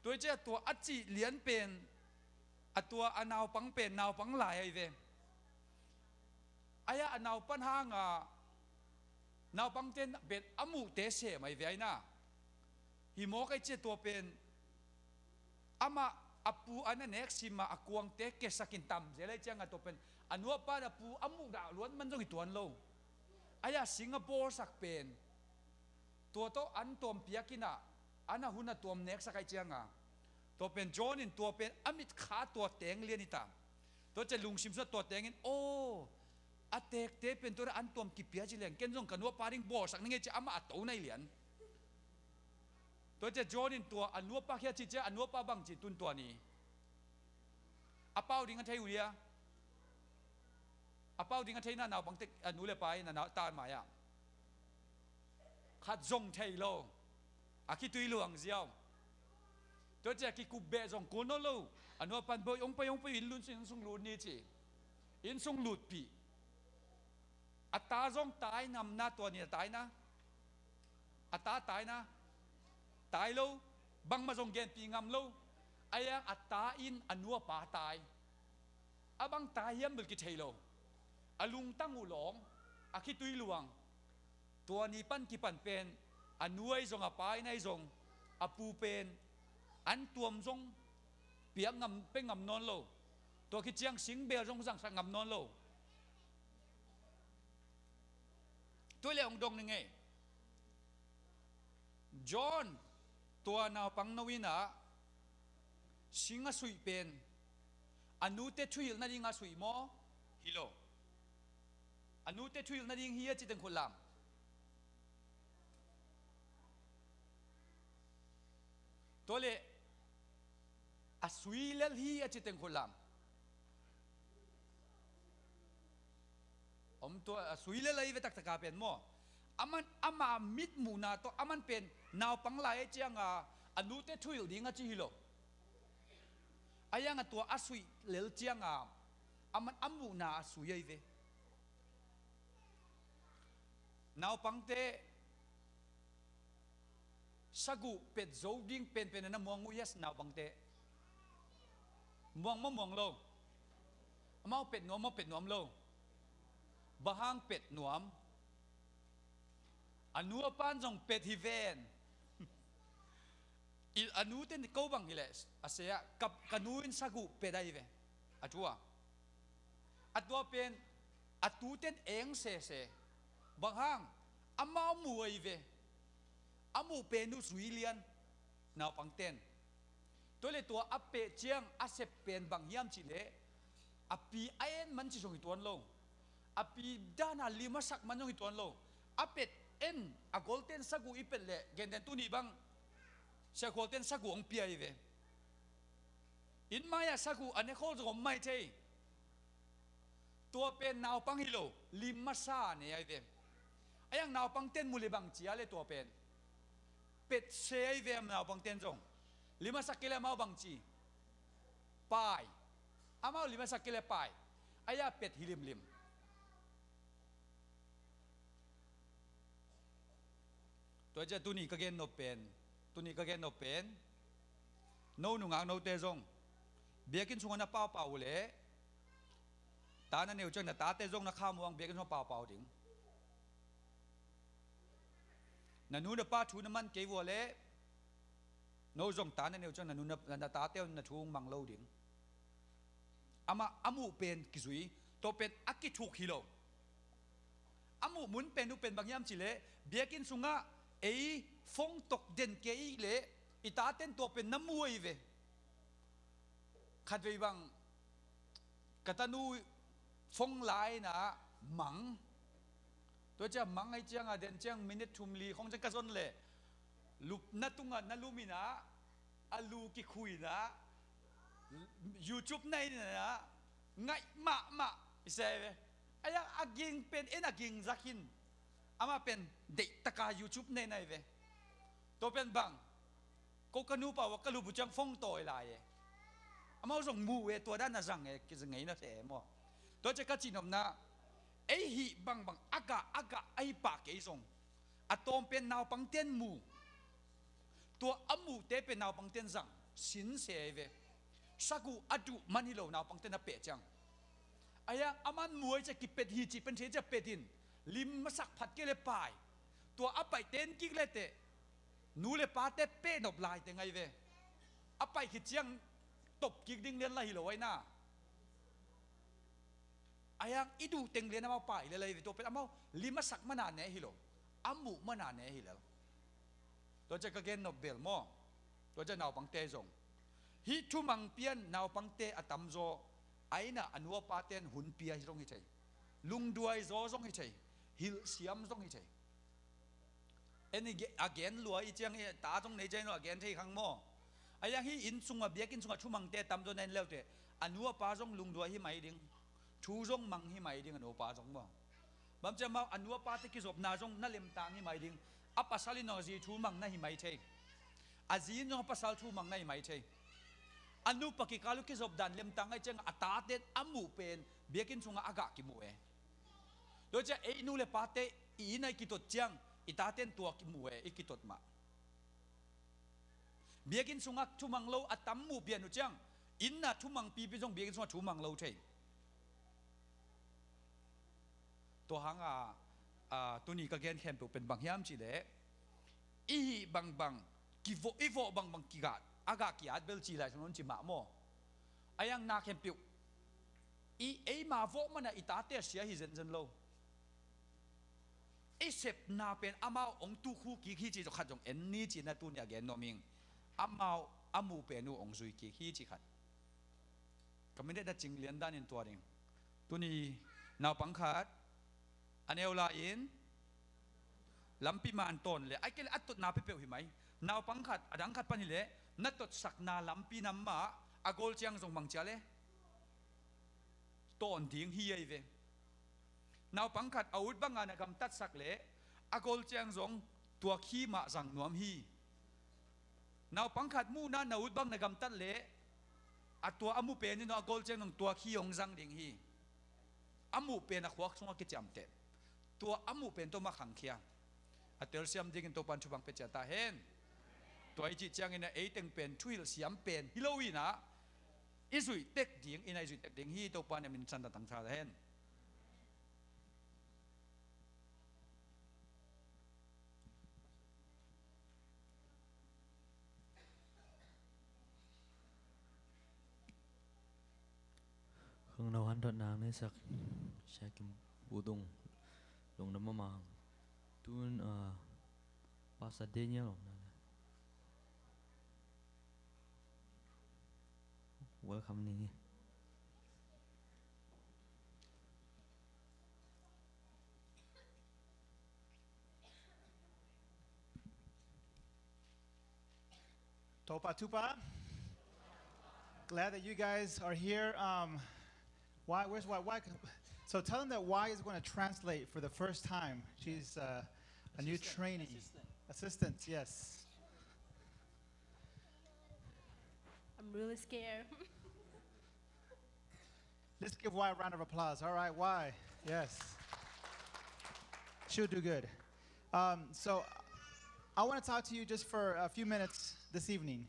Tua i ci a tua a ci lian pen a tua a naupang pen naupang lai ahi ve. Ahi a, a naupan hangah naupangte pen a muhte sem ahi ve ahi na. Hi mawk ahi ci a tua pen amah a pu an a nek sim a, a kuangte kesak in tam zel ahi ciangah tua pen a nu a pa in a pu a muh dah luat man zong hi tuan lo. Ahi a, sing a bawlsak pen tua tawh an tuam piak in ah, an a hun a tuam neksak ahi ciangah tua pen John in tua pen a mitkha tua teng lian hi ta. Tua ciang lungsim sungah tua teng in, aw, a tekte pen tua an tuam kipia ci leng ken zong ka nu a pa ding bawlsak ning e ci a, amah a to nai lian. Tua ciang John in tua a nu a pa kiang a ci ciang a nu a pa bang ci tun tua ni? A pau ding a thei uh hia? A pau ding a thei na, naupang tek, a nu le pa in a nau tan mai ah khat zong thei lo. A khitui luang ziau. Tua ciang kikup beh zong kun nawn lo. A nu a pa in boi, hong pai, hong pai, inn lut, inn sung lut ni ci. Inn sung lutpih. A ta zong tai ngam na, tua ni a tai na? A ta tai na? Tai lo. Bangmah zong genpih ngam lo. Ahi hang a ta in a nu a pa tai. A bang tai hiam bel kithei lo. A lungtang uh lawng, a khitui luang. Tua ni pan kipan pen a nu ahi zong, a pa in ahi zong, a pu pen an tuam zong piak ngam, pe ngam nawn lo. Tua khit ciang singbel zong zangsak ngam nawn lo. Tua leh hong dong ning ei. John, tua naupang no in ah sing a suih pen a nute thuhilh nading a suih maw? Hi lo. A nute thuhilh nading hi a ci teng khut lam. Tua leh a sui lel hi a ci teng khut lam. Om tua, a sui lel ahi ve taktaka pen maw? Aman, ama mitmuhna tawh aman pen naupang lai ahi cianga a nute thuhilh ding a ci hi lo. Ahi hanga tua a suih lel cianga aman a muhna a sui ahi ve. Naupangte saguh pet zo ding penpen a na muang uh hias naupangte? Muang maw, muang lo? Amau pet nuam maw, pet nuam lo? Bang hang pet nuam? A nu a pan zong pet hi ven. I, a nu ten ko bang hileh a se ah, ka, ka nu in sagu pet ahi ve. A thu ah, a tua pen a tu ten eng sese. Bang hang? Amau mu ahi ve. A muh pen uh zui lian, naupang ten. Tua le tua a peh ciang a sep pen bang hiam cihleh, a pi a en man ci zong hi tuan lo. A pi dana lim a sak man zong hi tuan lo. A pet en, a golten sagu i pet leh, genten tuni bang, siakholten sagu hong pia hi ve. Inn mai-ah sagu a ne khol zong om mai thei. Tua pen naupang hi lo, lim masa ne ahi ve. A yang naupang ten mu le bang cia le tua pen pet se ahi ve, am naupang ten zong. Lim a sak kei le amau bang ci? Pai. Amau lim a sak kei le pai. A ya pet hi limlim. Tua ciah tuni ka gen nop pen, tuni ka gen nop pen, no nungak note zong biakinn sungah na paupau uh leh, ta na neu ciang na tate zong na kham uh ang biakinn sungah paupau ding. Na nu na pa thu na man kei uh leh, no zong ta na neu ciang na nu na, na tate na thu mang lo ding. Amah a muh pen kizui, tua pen a kithuk hi lo. A muh mun pen uh pen bang hiam cihleh, biakinn sungah ei phone tawk den kei leh i taten tua pen na mu ahi ve. Khatvei bang ka tanu phone la inah mang. Tua ciah mang ahi ciangah den ciang minute thum li khong ciang ka zon leh, lupna tungah na lum inah, a lu kikhui inah, YouTube na en inah, ngaih mahmah i se ve. A ya a ging pen en a ging zak hin. Amah pen deihtaka YouTube na en ahi ve. Tua pen bang, ko ka nupa uh a ka lup uh ciang phone tawi lai e. Amau zong mu e, tua dan a zang e, kizang ngei na se e maw. Tua ciah ka cihnopna, ei hih bangbang a gah a gah ahi pah kei zong, a tawm pen naupangten mu. Tua a muhte pen naupangten zang, sin se ahi ve. Sagu a duh man hi lo, naupangten a peh ciang. A yang a man mu ahi ciah kipet hi cih pen thei ciah pet in, lim masak phat kei le pai. Tua a paihte en kik le teh, nu le pate peh nop lai teng ahi ve. A paih khit ciang top kik ding lian la hi lo ahi na. A yang i duh teng lian amau pai le lai ve, tua pen amau lim a sak mana ne hi lo, a muh mana ne hi lo. Tua ciah ka gen nop bel maw. Tua ciah naupangte zong, hih thumang pian naupangte a tamzaw a innah a nu a paten hun pia hi zong hi thei. Lungduai zaw zong hi thei. Hilhsiam zong hi thei. En i ge-, a gen lua i ciang i ta zong nei ciang a gen thei khang maw. A yang hih inn sungah, biakinn sungah thumangte tamzaw na en leuteh, a nu a pa zong lungduai hi mai ding. Thu zong mang hi mai ding a nu a pa zong maw. Bang ciang amau a nu a pate kizopna zong na lemtang hi mai ding. A pasal in zong a zi thu mang na hi mai thei. A zi in zong a pasal thu mang na hi mai thei. A nupa kikal uh kizop dan lemtang ahi ciang a taten a muh pen biakinn sungah a gah kimu e. Tua ciah ei nu le pate i inn ah i kitot ciang i taten tua kimu e, i kitot mah. Biakinn sungah thumang lo a tam muh pian uh ciang, inn ah thumang pipi zong biakinn sungah thumang lo thei. Tua hanga, a, tuni ka gen khempeuh pen bang hiam cihleh, i hih bangbang kivawh, i vawh bangbang kigah, a gah ki-at bel ci lai sung non ci mah maw. A yang na khempeuh i eima vawh mana i tate a sia hi zenzen lo. I sepna pen amau hong tukhu kik hi ci zong khat zong en ni ci-in a tuni a gen nuam ing. Amau a muh pen uh hong zui kik hi ci khat. Ka minute na cing lian danin tua ding. Tuni naupang khat a neu lai-in lampi man tawn le, ai kei le a totna peuhpeuh hi mai. Naupang khat, a dang khat pan hileh na totsakna lampi nam mah a gol ciang zong mang cia le tawn ding hi ahi ve. Naupang khat a ut banga na gamtatsak leh a gol ciang zong tua khi mah zang nuam hi. Naupang khat muhna na ut bang na gamtat leh a tua a mu pen in a gol ciang zong tua khi hong zang ding hi. A muh pen a khuak sungah kiciamteh. Tua a muh pen tawh mah khangkhia. A telsiam dingin Topan thupha pia ciat ta hen. Tua i cih ciangin a ei teng pen thuhilh siam pen hi lo in a i zuih tek ding, in a i zuih tek ding hi. Topan a min san ta tangsa ta hen. Nau han dot nang ne sak. Sia kim budung. Lungdam mahmah. Tun, ah, Pastor Daniel om na le. Welcome ni. Topa Tupa. Glad that you guys are here. Um, why? Where's why? Why? So tell them that why is going to translate for the first time. She's, uh, a new trainee. Assistant. Assistant, yes. I'm really scared. Let's give Y a round of applause. All right, Y. Yes. She'll do good. Um, so I want to talk to you just for a few minutes this evening,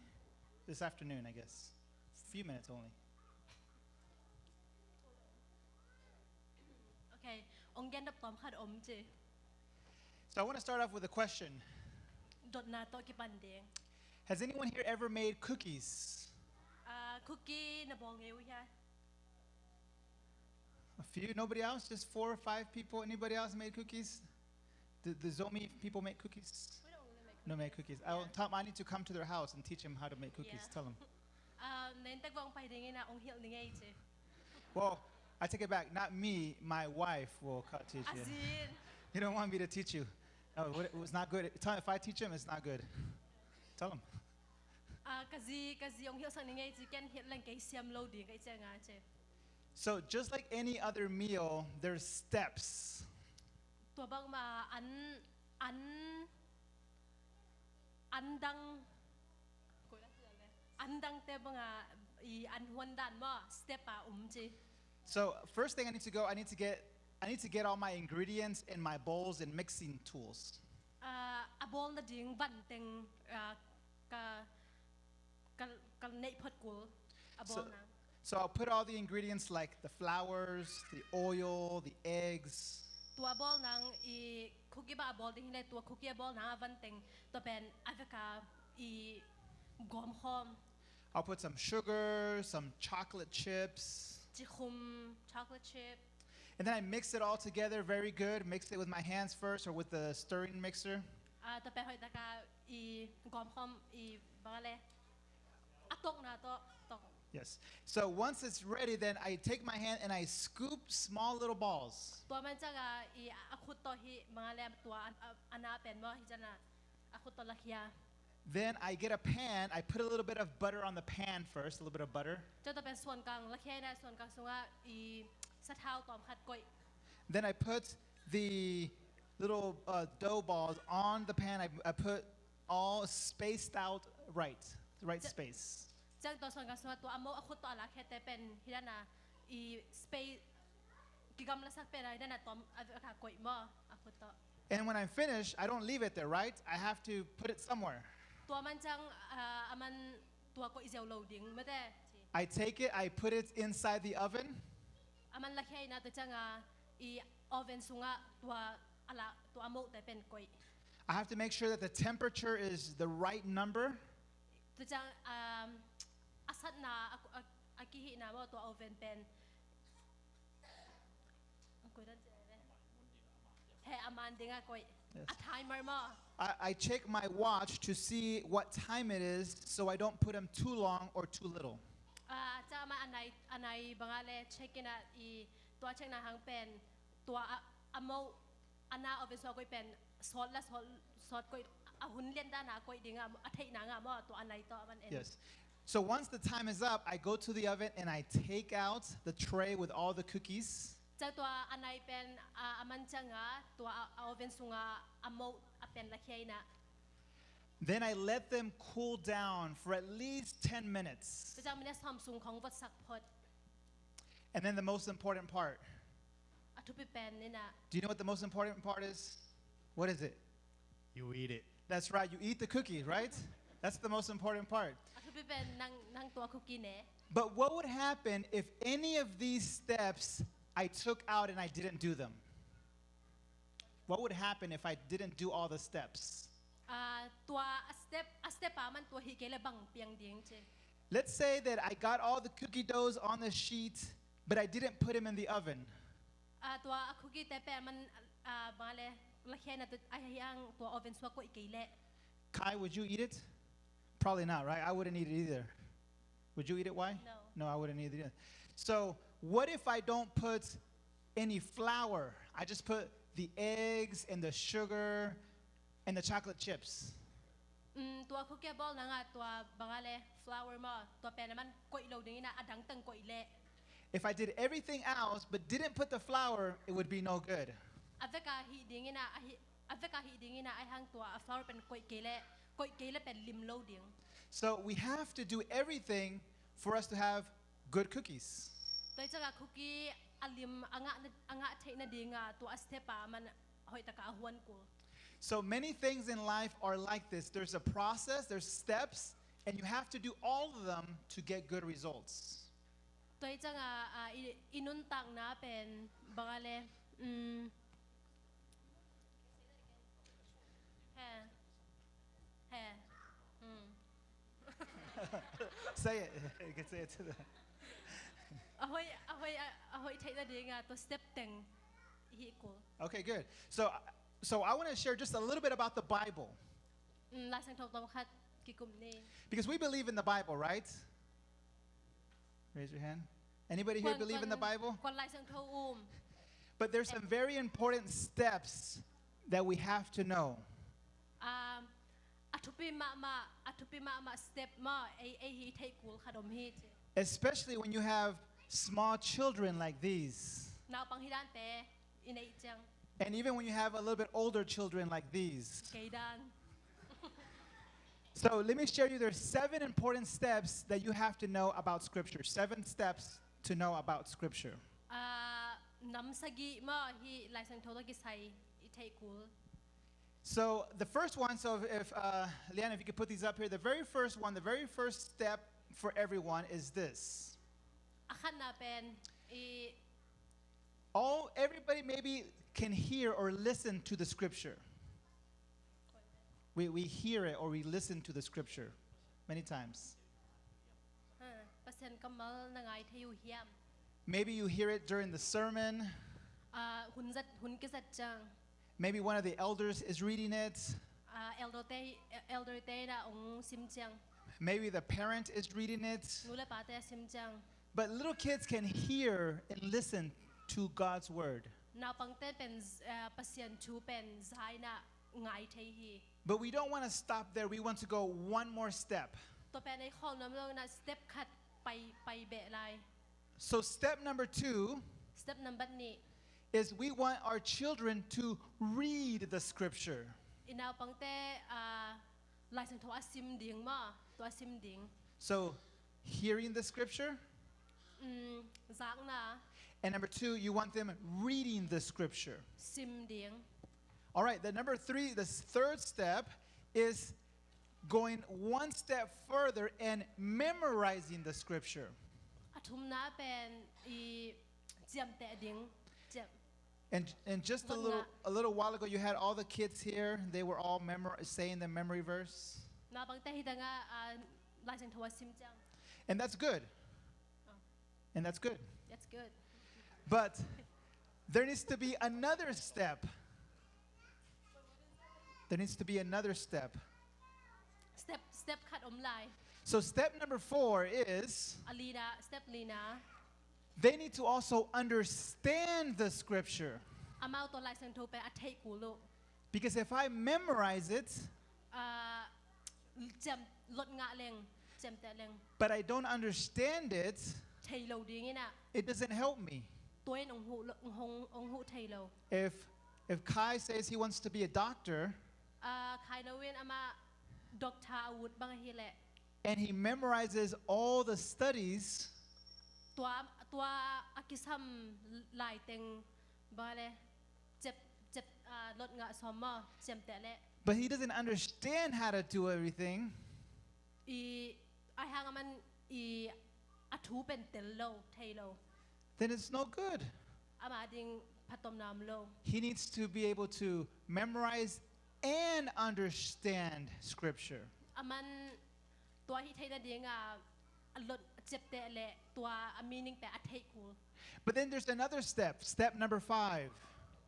this afternoon, I guess. Few minutes only. Okay, ong gen dap tom khat om ci. So I want to start off with a question. Dotna tawh kipan ding. Has anyone here ever made cookies? Ah, cookie na bawl ngei uh hia? A few. Nobody else? Just four or five people? Anybody else made cookies? The, the Zomi people make cookies? We don't really make cookies. No make cookies. Yeah. I'll tell, I need to come to their house and teach them how to make cookies. Yeah. Tell them. Ah, nen tak vong pai ding ina ong hilh ni ngei ci. Well, I take it back. Not me. My wife will cut teach you. As in. You don't want me to teach you. No, it was not good. Tell, if I teach him, it's not good. Tell him. Ah, ka zi, ka zi ong hilh sak ni ngei ci, ken hilh leng kei siam lo ding kei ciang a ci. So just like any other meal, there's steps. Tua bang ma an, an, an dang, an dang te bang a, i an huan dan maw, step a um ci. So first thing I need to go, I need to get, I need to get all my ingredients and my bowls and mixing tools. Ah, a bawl na ding van teng, ah, ka, ka, ka neih phot kul a bawl nang. So I'll put all the ingredients like the flours, the oil, the eggs. Tua bawl nang i cookie ba a bawl ding hi le tua cookie a bawl nang a van teng tua pen a vek a i gawm khawm. I'll put some sugar, some chocolate chips. Cikhum, chocolate chip. And then I mix it all together very good. Mix it with my hands first or with the stirring mixer. Ah, tua pen hoih tak a i gawm khawm i bang a le. A tokna tawh, tok. Yes. So once it's ready, then I take my hand and I scoop small little balls. Tua man ciang a i a khut tawh hi bang a le tua a, a, a na pen maw hi ciang a a khut tawh lakhia. Then I get a pan, I put a little bit of butter on the pan first, a little bit of butter. Tua tua pen suan kang lakhia ina suan kang sungah i sathau tawm khat koih. Then I put the little, uh, dough balls on the pan. I, I put all spaced out right, the right space. Ciang tua suan kang sungah tua a mo a khut tawh a lakhia te pen hi dan a i space kigamlasak pen a hi dan a tawm a, a ka koih maw a khut tawh. And when I'm finished, I don't leave it there, right? I have to put it somewhere. Tua man ciang, ah, a man tua koih ziau lo ding mate. I take it, I put it inside the oven. A man lakhia ina tua ciang a i oven sungah tua a la, tua a mo te pen koih. I have to make sure that the temperature is the right number. Tua ciang, um, a satna a, a, a kihihna maw tua oven pen. He a man ding a koih. Yes. A timer maw. I, I check my watch to see what time it is so I don't put them too long or too little. Ah, ciang a man a nai, a nai bang a le check ina i tua check na hang pen tua a, a mo a na oven sungah koih pen sawt la sawt, sawt koih a hun lian dan a koih ding a, a theihna ngah maw tua a nai tawh a man en. Yes. So once the time is up, I go to the oven and I take out the tray with all the cookies. Ciang tua a nai pen, ah, a man ciang a tua a, a oven sungah a mo a pen lakhia ina. Then I let them cool down for at least ten minutes. Tua ciang minute sawm sung khong votsak phot. And then the most important part. A thupi pen ina. Do you know what the most important part is? What is it? You eat it. That's right, you eat the cookie, right? That's the most important part. A thupi pen nang, nang tua cookie ne. But what would happen if any of these steps I took out and I didn't do them? What would happen if I didn't do all the steps? Ah, tua a step, a step a man tua hi kei le bang piang ding ci. Let's say that I got all the cookie doughs on the sheet But I didn't put him in the oven. Ah, tua a cookie te pen man, ah, bang le, lakhia na tu, ah, hiang tua oven sua koih kei le. Kai, would you eat it? Probably not, right? I wouldn't eat it either. Would you eat it, Wai? No. No, I wouldn't eat it either. So, what if I don't put any flour? I just put the eggs and the sugar and the chocolate chips. Mm, tua cookie a bawl nang a tua bang a le flour maw, tua pen a man koih lo ding ina, a dang teng koih le. If I did everything else but didn't put the flour, it would be no good. A vek a hih ding ina, a hih, a vek a hih ding ina, a hiang tua a flour pen koih kei le, koih kei le pen lim lo ding. So we have to do everything for us to have good cookies. Tua ciang a cookie a lim a ngah na, a ngah theih na ding a tua a step a man hoih tak a huan kul. So many things in life are like this. There's a process, there's steps, and you have to do all of them to get good results. Tua ciang a, a, i, i nuntakna pen bang a le, mm, he, he, mm. Say it. You can say it to them. A hoih, a hoih, a, a hoih theih na ding a tua step teng hih kul. Okay, good. So, so I want to share just a little bit about the Bible. Mm, Laisiangtho tawm khat kikum ni. Because we believe in the Bible, right? Raise your hand. Anybody here believe in the Bible? Kuan Laisiangtho um. But there's some very important steps that we have to know. Um, a thupi mahmah, a thupi mahmah step maw, ei, ei hi theih kul khat om hi ci. Especially when you have small children like these. Naupang hi dan te i neih ciang. And even when you have a little bit older children like these. Kei dan. So let me share you, there's seven important steps that you have to know about Scripture. Seven steps to know about Scripture. Ah, nam sagih maw hi Laisiangtho tawh kisai i theih kul. So the first one, so if, if, uh, Lian, if you could put these up here, the very first one, the very first step for everyone is this. A khatna pen i All, everybody maybe can hear or listen to the Scripture. We, we hear it or we listen to the Scripture many times. Ha, Pasian kammal na ngai thei uh hiam? Maybe you hear it during the sermon. Ah, hun zat, hun kizat ciang. Maybe one of the elders is reading it. Ah, elder te, elder te na ong sim ciang. Maybe the parent is reading it. Nu le pa te sim ciang. But little kids can hear and listen to God's word. Naupang te pen, eh, Pasian thu pen za in a ngai thei hi. But we don't want to stop there. We want to go one more step. Tua pen ei khawl nuam lo in a step khat pai, pai beh lai. So step number two Step number nih is we want our children to read the scripture. I naupang te, ah, Laisiangtho a sim ding maw, tua sim ding. So hearing the scripture. Mm, zakna. And number two, you want them reading the scripture. Sim ding. All right, the number three, the third step is going one step further and memorizing the scripture. A thumna pen i ciamteh ding. Ciam. And, and just a little, a little while ago, you had all the kids here. They were all memor-, saying the memory verse. Naupang te hi dang a, ah, Laisiangtho a sim ciang. And that's good. Oh. And that's good. That's good. But there needs to be another step. There needs to be another step. Step, step khat om lai. So step number four is, a lina, step lina, they need to also understand the scripture. Amau tawh Laisiangtho pen a theih kul uh. Because if I memorize it, ah, ciam, lot ngah leng, ciamteh leng, but I don't understand it, thei lo ding in a, it doesn't help me. Tua in ong huh lo, ong, ong huh thei lo. If, if Kai says he wants to be a doctor, ah, Kai Lo in amah doctor a ut bang hi leh, and he memorizes all the studies, tua, tua a kisam lai teng bang le, cep, cep, ah, lot ngah sawm maw, ciamteh leh. But he doesn't understand how to do everything. I, a hang a man i a thu pen tel lo, thei lo. Then it's no good. Ama ding phattuamna om lo. He needs to be able to memorize and understand scripture. A man tua hih theihna ding a, a lot, ciapteh le tua a meaning pen a theih kul. But then there's another step, step number five.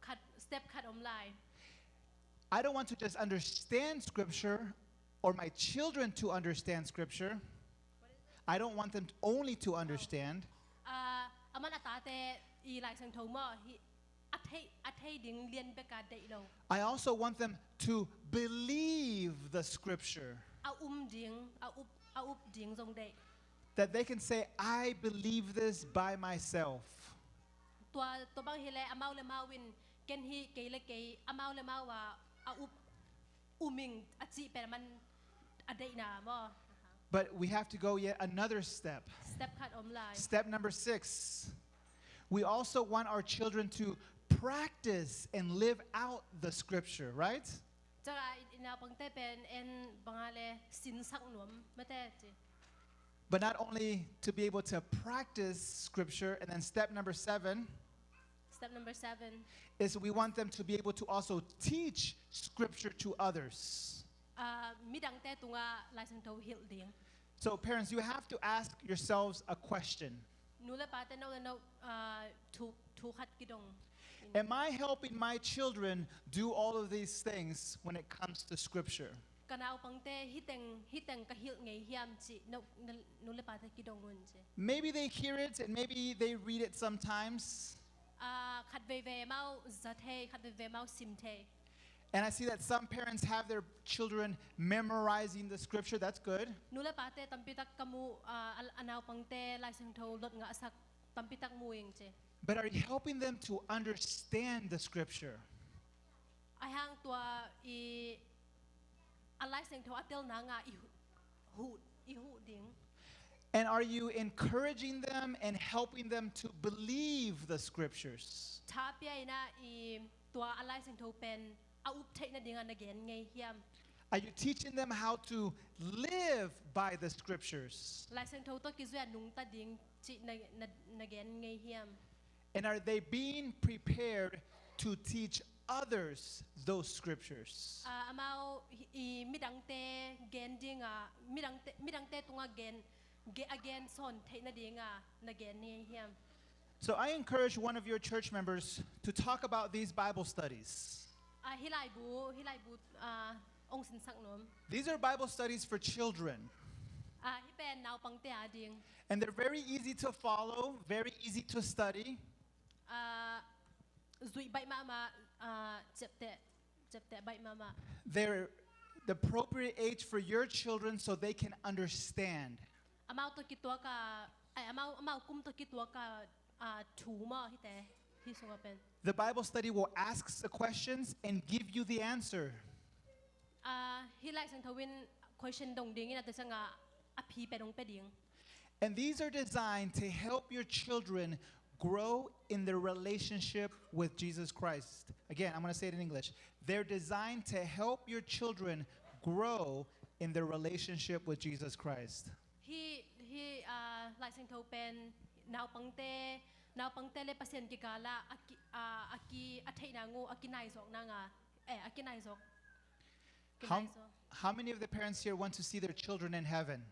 Khat, step khat om lai. I don't want to just understand Scripture or my children to understand Scripture. I don't want them only to understand, Ah, aman a tate i Lai Siangtho maw hi a thei, a thei ding lian beka deih lo. I also want them to believe the Scripture, A um ding, a up, a up ding zong deih. that they can say, "I believe this by myself." Tua, tua bang hi le amau le mau in ken hi kei le kei amau le mau a a up uming a cih pen man a deihna maw. But we have to go yet another step. Step khat om lai. Step number six. We also want our children to practice and live out the Scripture, right? Caka i naupangte pen en banga le sinsak nuam mate ci. But not only to be able to practice Scripture, and then step number seven Step number seven. is we want them to be able to also teach Scripture to others. Ah, midangte tunga Lai Siangtho hilh ding. So parents, you have to ask yourselves a question. Nu le pate no le no ah, thu, thu khat kidong. Am I helping my children do all of these things when it comes to Scripture? Ka naupangte hiteng, hiteng ka hilh ngei hiam ci no, na, nu le pate kidong un ci. Maybe they hear it and maybe they read it sometimes. Ah, khat veve mau za thei, khat veve mau sim thei. And I see that some parents have their children memorizing the Scripture. That's good. Nu le pate tampitak ka mu ah, a, a naupangte Lai Siangtho lot ngahsak tampitak mu ing ci. But are you helping them to understand the Scripture? Ahang tua i a Lai Siangtho a tel nanga i hu, hu, i hu ding. And are you encouraging them and helping them to believe the Scriptures? Tha pia ina i tua a Lai Siangtho pen a up theihna dinga na gen ngei hiam. Are you teaching them how to live by the Scriptures? Lai Siangtho tawh kizuia nungta ding ci na, na, na gen ngei hiam. And are they being prepared to teach others those Scriptures? Ah, amau hi- i midangte gen dinga, midangte, midangte tunga gen, ge, a gen son theihna dinga na gen ngei hiam. So I encourage one of your church members to talk about these Bible studies. Ah, hi laibu, hi laibu ah, ong sinsak nuam. These are Bible studies for children. Ah, hi pen naupangte a ding. And they're very easy to follow, very easy to study. Ah, zuih baih mahmah, ah, ciapteh, ciapteh baih mahmah. They're the appropriate age for your children so they can understand. Amau tawh kituaka, ai, amau, amau kum tawh kituaka ah, thu maw hite, hi sunga pen. The Bible study will ask the questions and give you the answer. Ah, hi Lai Siangtho in question dong ding in a tua cianga a phi pe dong pe ding. And these are designed to help your children grow in their relationship with Jesus Christ. Again, I'm going to say it in English. They're designed to help your children grow in their relationship with Jesus Christ. Hi, hi ah, Lai Siangtho pen naupangte, naupangte le Pasian kikala a ki, ah, a ki a theihna ngu a kinaizawk nanga, eh, a kinaizawk. How, Kinaizaw. how many of the parents here want to see their children in heaven?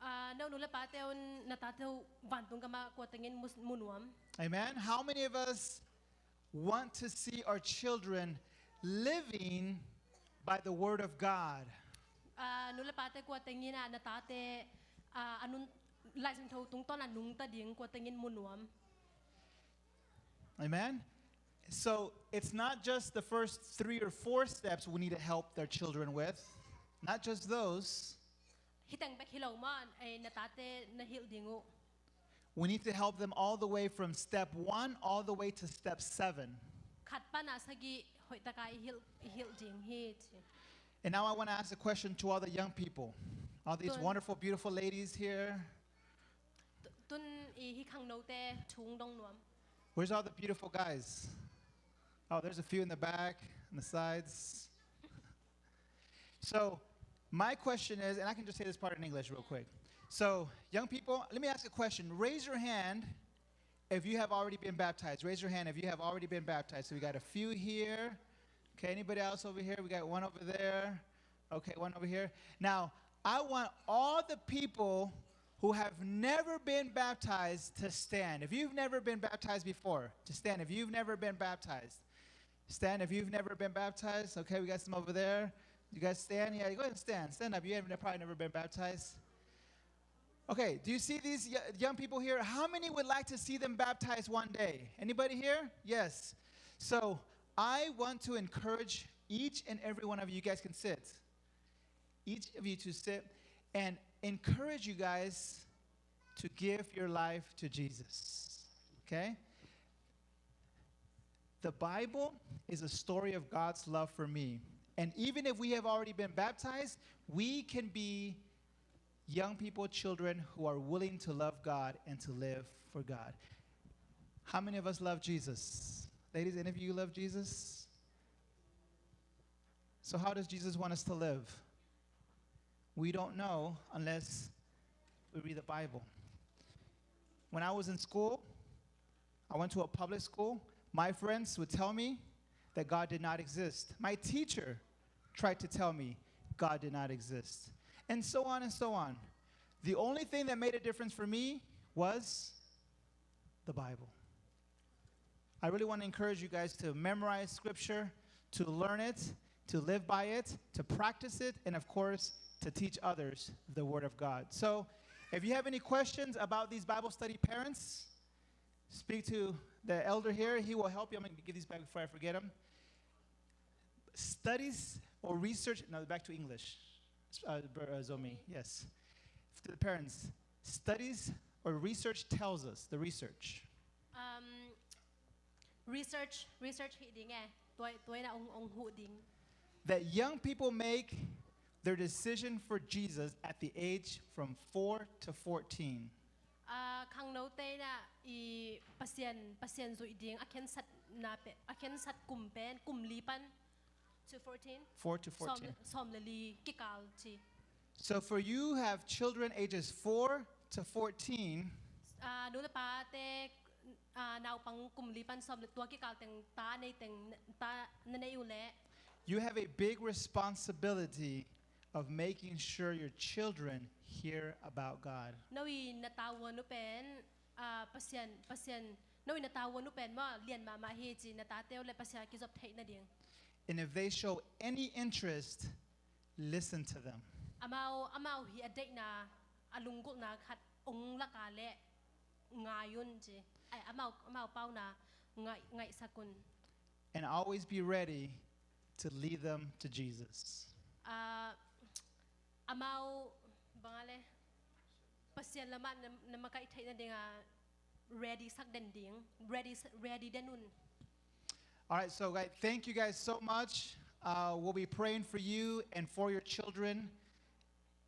Ah, no nu le pate un na tate uh vantung gama kua tengin mu, mu nuam. Amen. How many of us want to see our children living by the word of God? Ah, nu le pate kua tengin ah, na tate ah, anun Lai Siangtho tungtawn a nungta ding kua tengin mu nuam. Amen. So it's not just the first three or four steps we need to help their children with. Not just those. Hiteng bek hi lo maw, eh, na tate na hilh ding uh. We need to help them all the way from step one all the way to step seven. Khat pana sagih hoihtaka i hilh, i hilh ding hi ci. And now I want to ask a question to all the young people, all these Tun- wonderful, beautiful ladies here. Tu, tun i hi khangnote thung dong nuam. Where's all the beautiful guys? Oh, there's a few in the back, on the sides. So, my question is, and I can just say this part in English real quick. So, young people, let me ask a question. Raise your hand if you have already been baptized. Raise your hand if you have already been baptized. So, we got a few here. Okay, anybody else over here? We got one over there. Okay, one over here. Now, I want all the people who have never been baptized to stand. If you've never been baptized before, to stand. If you've never been baptized, stand. If you've never been baptized, okay, we got some over there. You guys stand? Yeah, go ahead and stand. Stand up. You have probably never been baptized. Okay, do you see these y- young people here? How many would like to see them baptized one day? Anybody here? Yes. So I want to encourage each and every one of you, you guys can sit. Each of you to sit and encourage you guys to give your life to Jesus. Okay? The Bible is a story of God's love for me. And even if we have already been baptized, we can be young people, children who are willing to love God and to live for God. How many of us love Jesus? Ladies, any of you love Jesus? So, how does Jesus want us to live? We don't know unless we read the Bible. When I was in school, I went to a public school. My friends would tell me that God did not exist. My teacher tried to tell me God did not exist. And so on and so on. The only thing that made a difference for me was the Bible. I really want to encourage you guys to memorize scripture, to learn it, to live by it, to practice it, and of course, to teach others the word of God. So, if you have any questions about these Bible study, parents, speak to the elder here. He will help you. I'm going to give these back before I forget them. Studies or research, no, back to English. Uh, br- uh, Zomi, yes. To the parents, studies or research tells us, the research. Um, research, research hi ding e. Tuai, tuai na ong, ong hu ding. That young people make their decision for Jesus at the age from four to fourteen. Ah, khangno te na i Pasian, Pasian zuih ding a khensat na pe, a khensat kum pen, kum li pan to fourteen. Four to fourteen. Sawm, sawm le li kikal ci. So for you have children ages four to fourteen. Ah, nu le pa te, ah, naupang kum li pan sawm le tua kikal teng ta nei teng ta na nei uh le. You have a big responsibility of making sure your children hear about God. No i na ta wan uh pen, ah, Pasian, Pasian, no i na ta wan uh pen maw lian mahmah hi ci, na ta teu le Pasian kizop theih na ding. And if they show any interest, listen to them. Amau, amau hi a deihna, a lunggulhna khat ong lak a le ngai un ci. Ai, amau, amau pauna ngai, ngaihsak un. And always be ready to lead them to Jesus. Ah, amau bang a le Pasian lamah na, na makaih theih na ding a ready sak den ding, ready, ready den un. All right, so guys, thank you guys so much. Uh, we'll be praying for you and for your children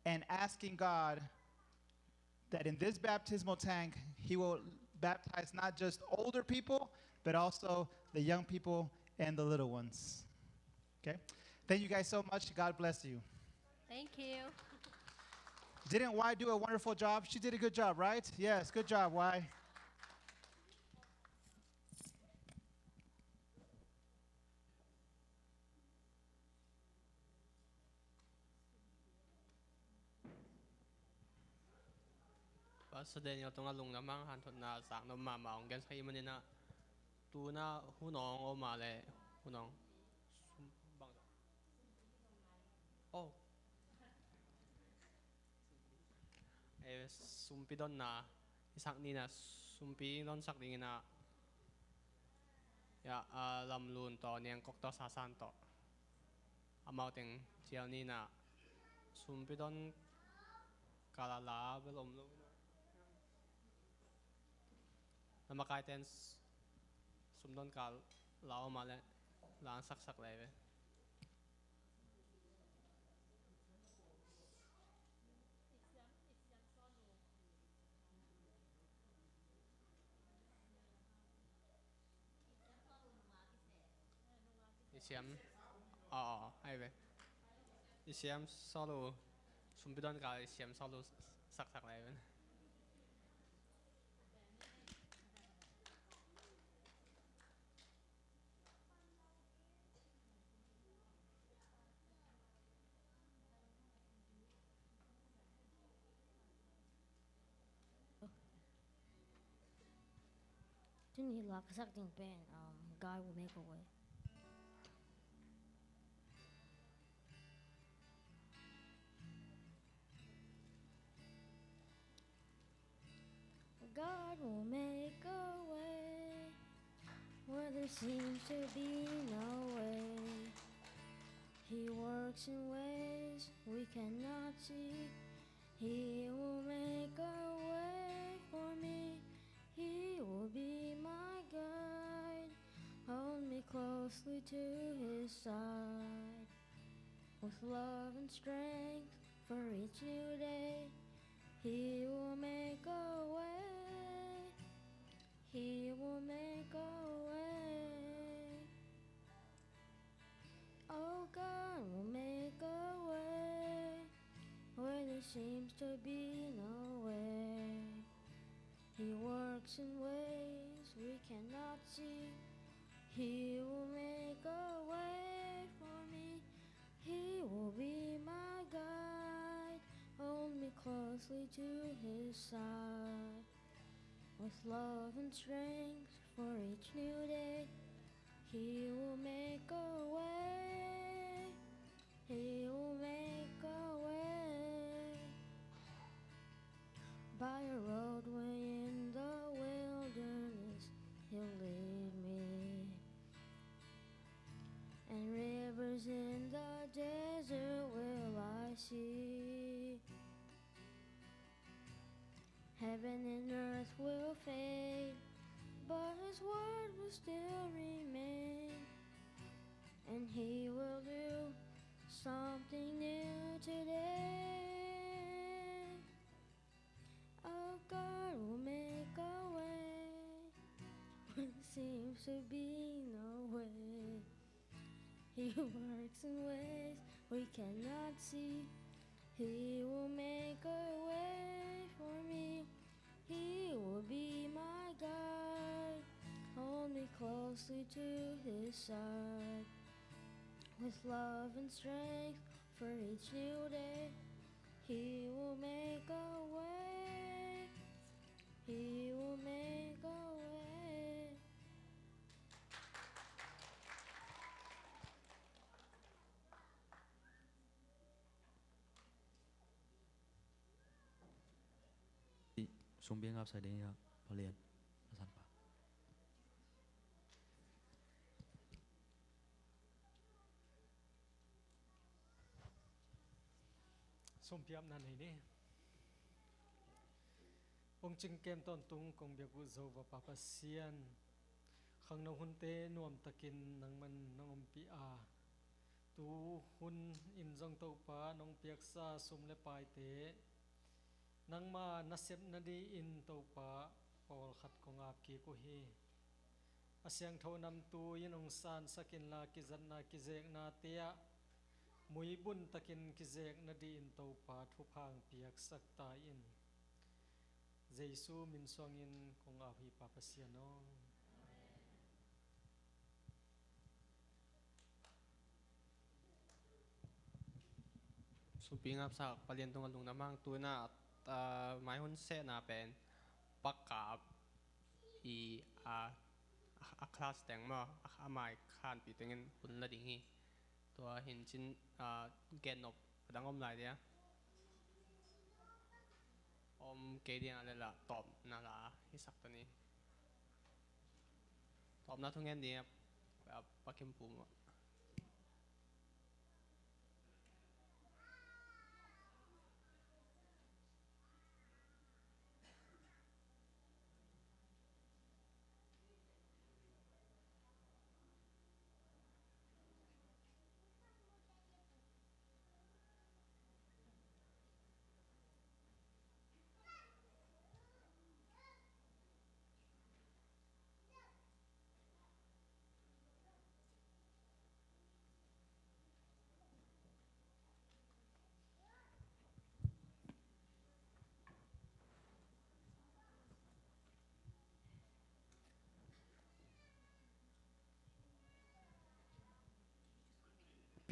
and asking God that in this baptismal tank, He will baptize not just older people, but also the young people and the little ones. Okay? Thank you guys so much. God bless you. Thank you. Didn't Y do a wonderful job? She did a good job, right? Yes, good job, Y. Pastor Daniel tungah lungdam hang, hanthotna sang nop mahmah hong gensak ahih manin ah, tu-in ah hun hong om a leh hun hong sum bang. Oh. Eh, sumpi donna i sak ni-in ah, sumpi donsak dingin ah, ya, ah, Lamlun tawh, Niangkok tawh, Sasan tawh, amau teng cial ni-in ah, sumpi don kal a la bel om lo. Na makaite in sum don kal a la om a leh la saksak lai ve. I siam. Aw, aw, ai ve. I siam solo. Sumpi don kal i siam solo saksak lai ve. Ni la ka sak ding pen, um, God will make a way. God will make a way where there seems to be no way. He works in ways we cannot see. He will make a way for me. He will be my guide. Hold me closely to his side. With love and strength for each new day, he will make a way. He will make a way. Oh, God will make a way where there seems to be no way. He works in ways we cannot see. He will make a way for me. He will be my guide. Hold me closely to his side. With love and strength for each new day, he will make a way. He will make a way. By a roadway in the wilderness, he'll lead me. And rivers in the desert will I see. Heaven and earth will fade, but his word will still remain. And he will do something new today. Oh, God will make a way when there seems to be no way. He works in ways we cannot see. He will make a way for me. He will be my guide. Hold me closely to his side. With love and strength for each new day, he will make a way. He will make a way. Sumpi ngapsa ding a palian a sanpa. Sumpiapna nei ni. Hong cingkem tawntung kong biak uh Jehovah Pa Pasian, khangno hunte nuamtakin nangman nang ompih a, tu hun in zong Topa nong piaksa sum le paite nangma nasepna dingin Topa pawlkhat kong ap kik uh hi. A siangtho namtui in hong sansak inla, kizatna kizeknate ah muibun takin kizek nadingin Topa thupha hong piaksak ta in. Jesu min suangin kong ap hi Pa Pasian aw. Sumpi ngapsa palian tungah lungdam hang. Tu in a, ah, mai hun sehna pen pakap i a, a, a class teng maw, a, a mai khanpi tengin hun la ding hi. Tua hi in cin, ah, gen nop a dang om lai dia. Om kei dia leh la tawpna la hisak ta ni. Tawpna thungen ding a, a, Pa Kim Pum ah.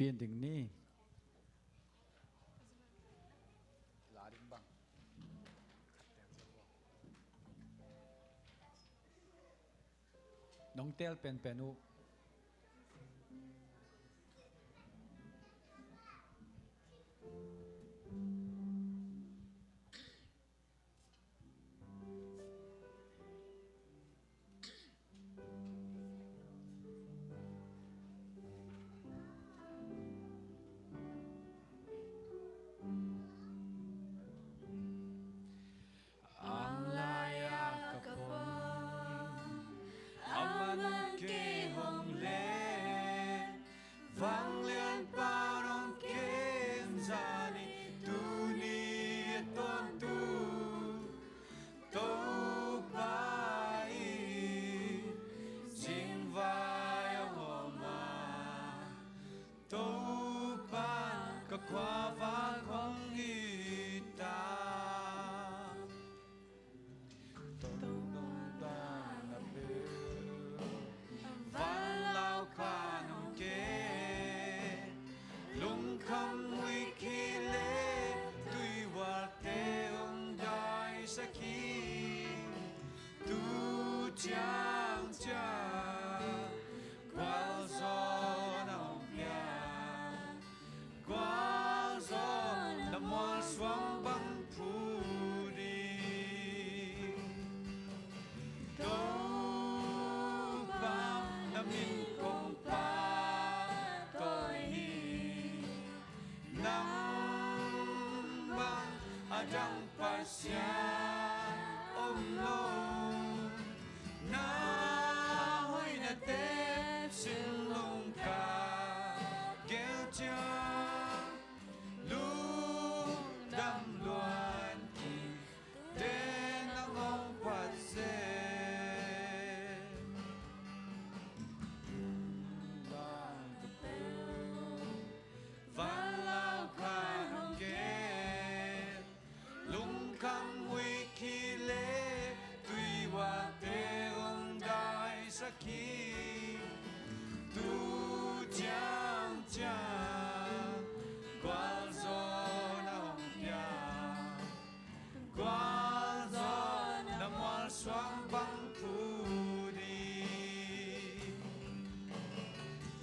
Pian ding ni. La ding bang. Nong teel penpen uh. Ang lai-ah ka pang, amah nong kei hong len, vanglianpa nong kem zani, tuni a tawntung Topa in zingvai a hawm a, Topa ka khuavak hong hi ta. Topa na peuh, van lau kha nong ke, lungkham muikhi le tuihualte hong daisak hi. Tu ciang ciang gualzawhna hong pia, gualzawhna mualsuang bang phu ding. Topa na min kong pahtawi hi. Nang bang a dang Pasian om lo. Na hoihnate sinlung ka gel ciang, lungdam luan kik, tua nang hong phat seh. Van lau kha nong ke, lungkham muikhi le tuihualte hong daisak hi. Tu ciang ciang gualzawhna hong pia, gualzawhna mualsuang bang phu ding.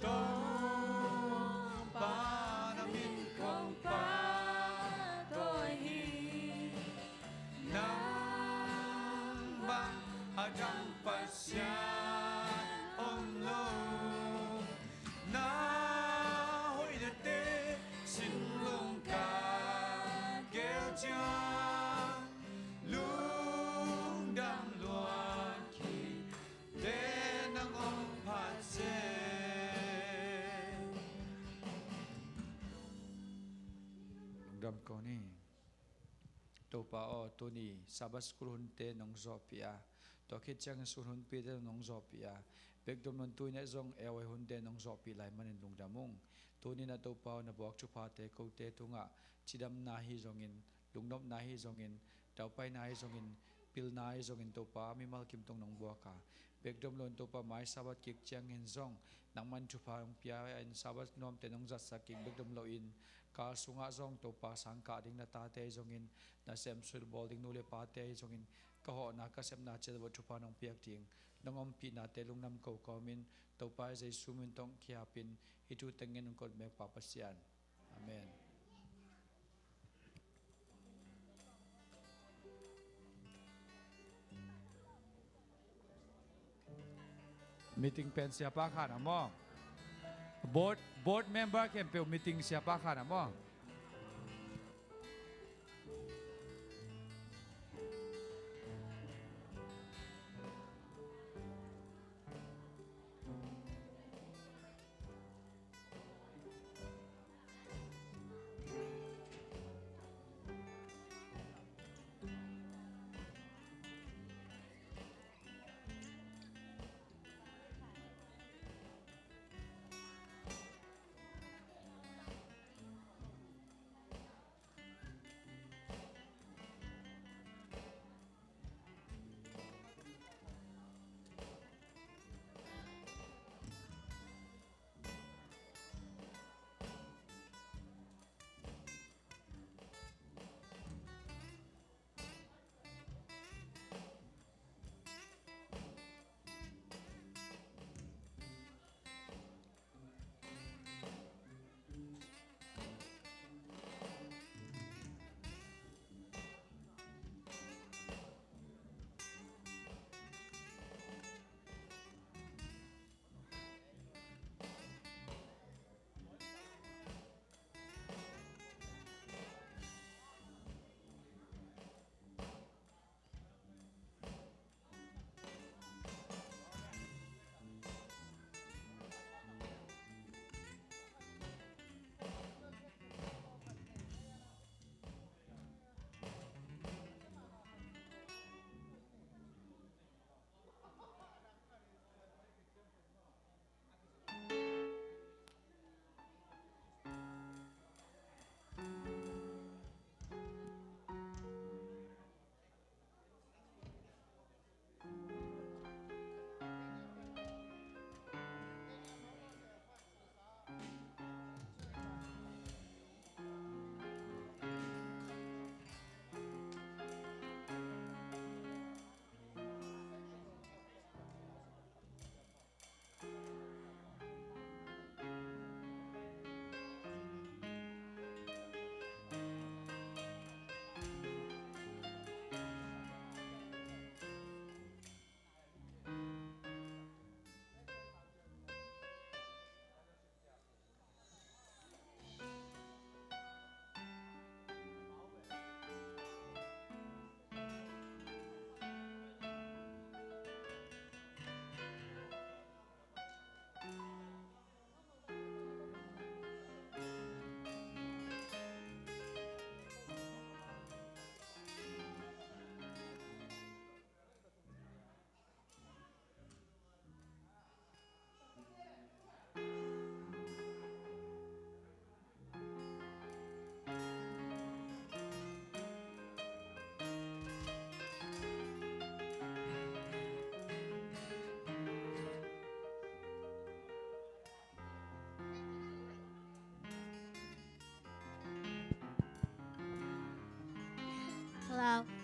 Topa na min kong pahtawi hi. Nang bang a dang Pasian om lo. Na hoihnate sinlung ka gel ciang, lungdam luan kik, tua nang hong phat seh. Lungdam ko ni. Topa aw, tuni Sabbath school hunte nong zawhpih a, tua khit ciangin school hunpite nong zawhpih a, bekdom lo-in tuni-in zong A O A hunte nong zawhpih lai manin lungdam ung. Tuni-in ah Topa aw, na buak thuphate kote tungah cidamna hi zongin, lungnopna hi zongin, daupaina hi zongin, pilna hi zongin Topa mimal kim tawh nong buak a, bekdom lo-in Topa mai Sabbath kik ciangin zong nangman thupha hong pia in Sabbath nuamte nong zatsak kik bekdom lo-in, kal sungah zong Topa sangkah ding na tate hi zongin, nasem sutbawl ding nu le pate hi zongin, ka hawhna ka sepna ciat uh thupha nong piak ding nong ompihnate lungdam ko kawmin, Topa Jesu min tawh kiapin hih thu tengin hong kot mekpa Pasian. Amen. Meeting pen Siapa khan a maw. Board, board member khempeuh meeting Siapa khan a maw. sau.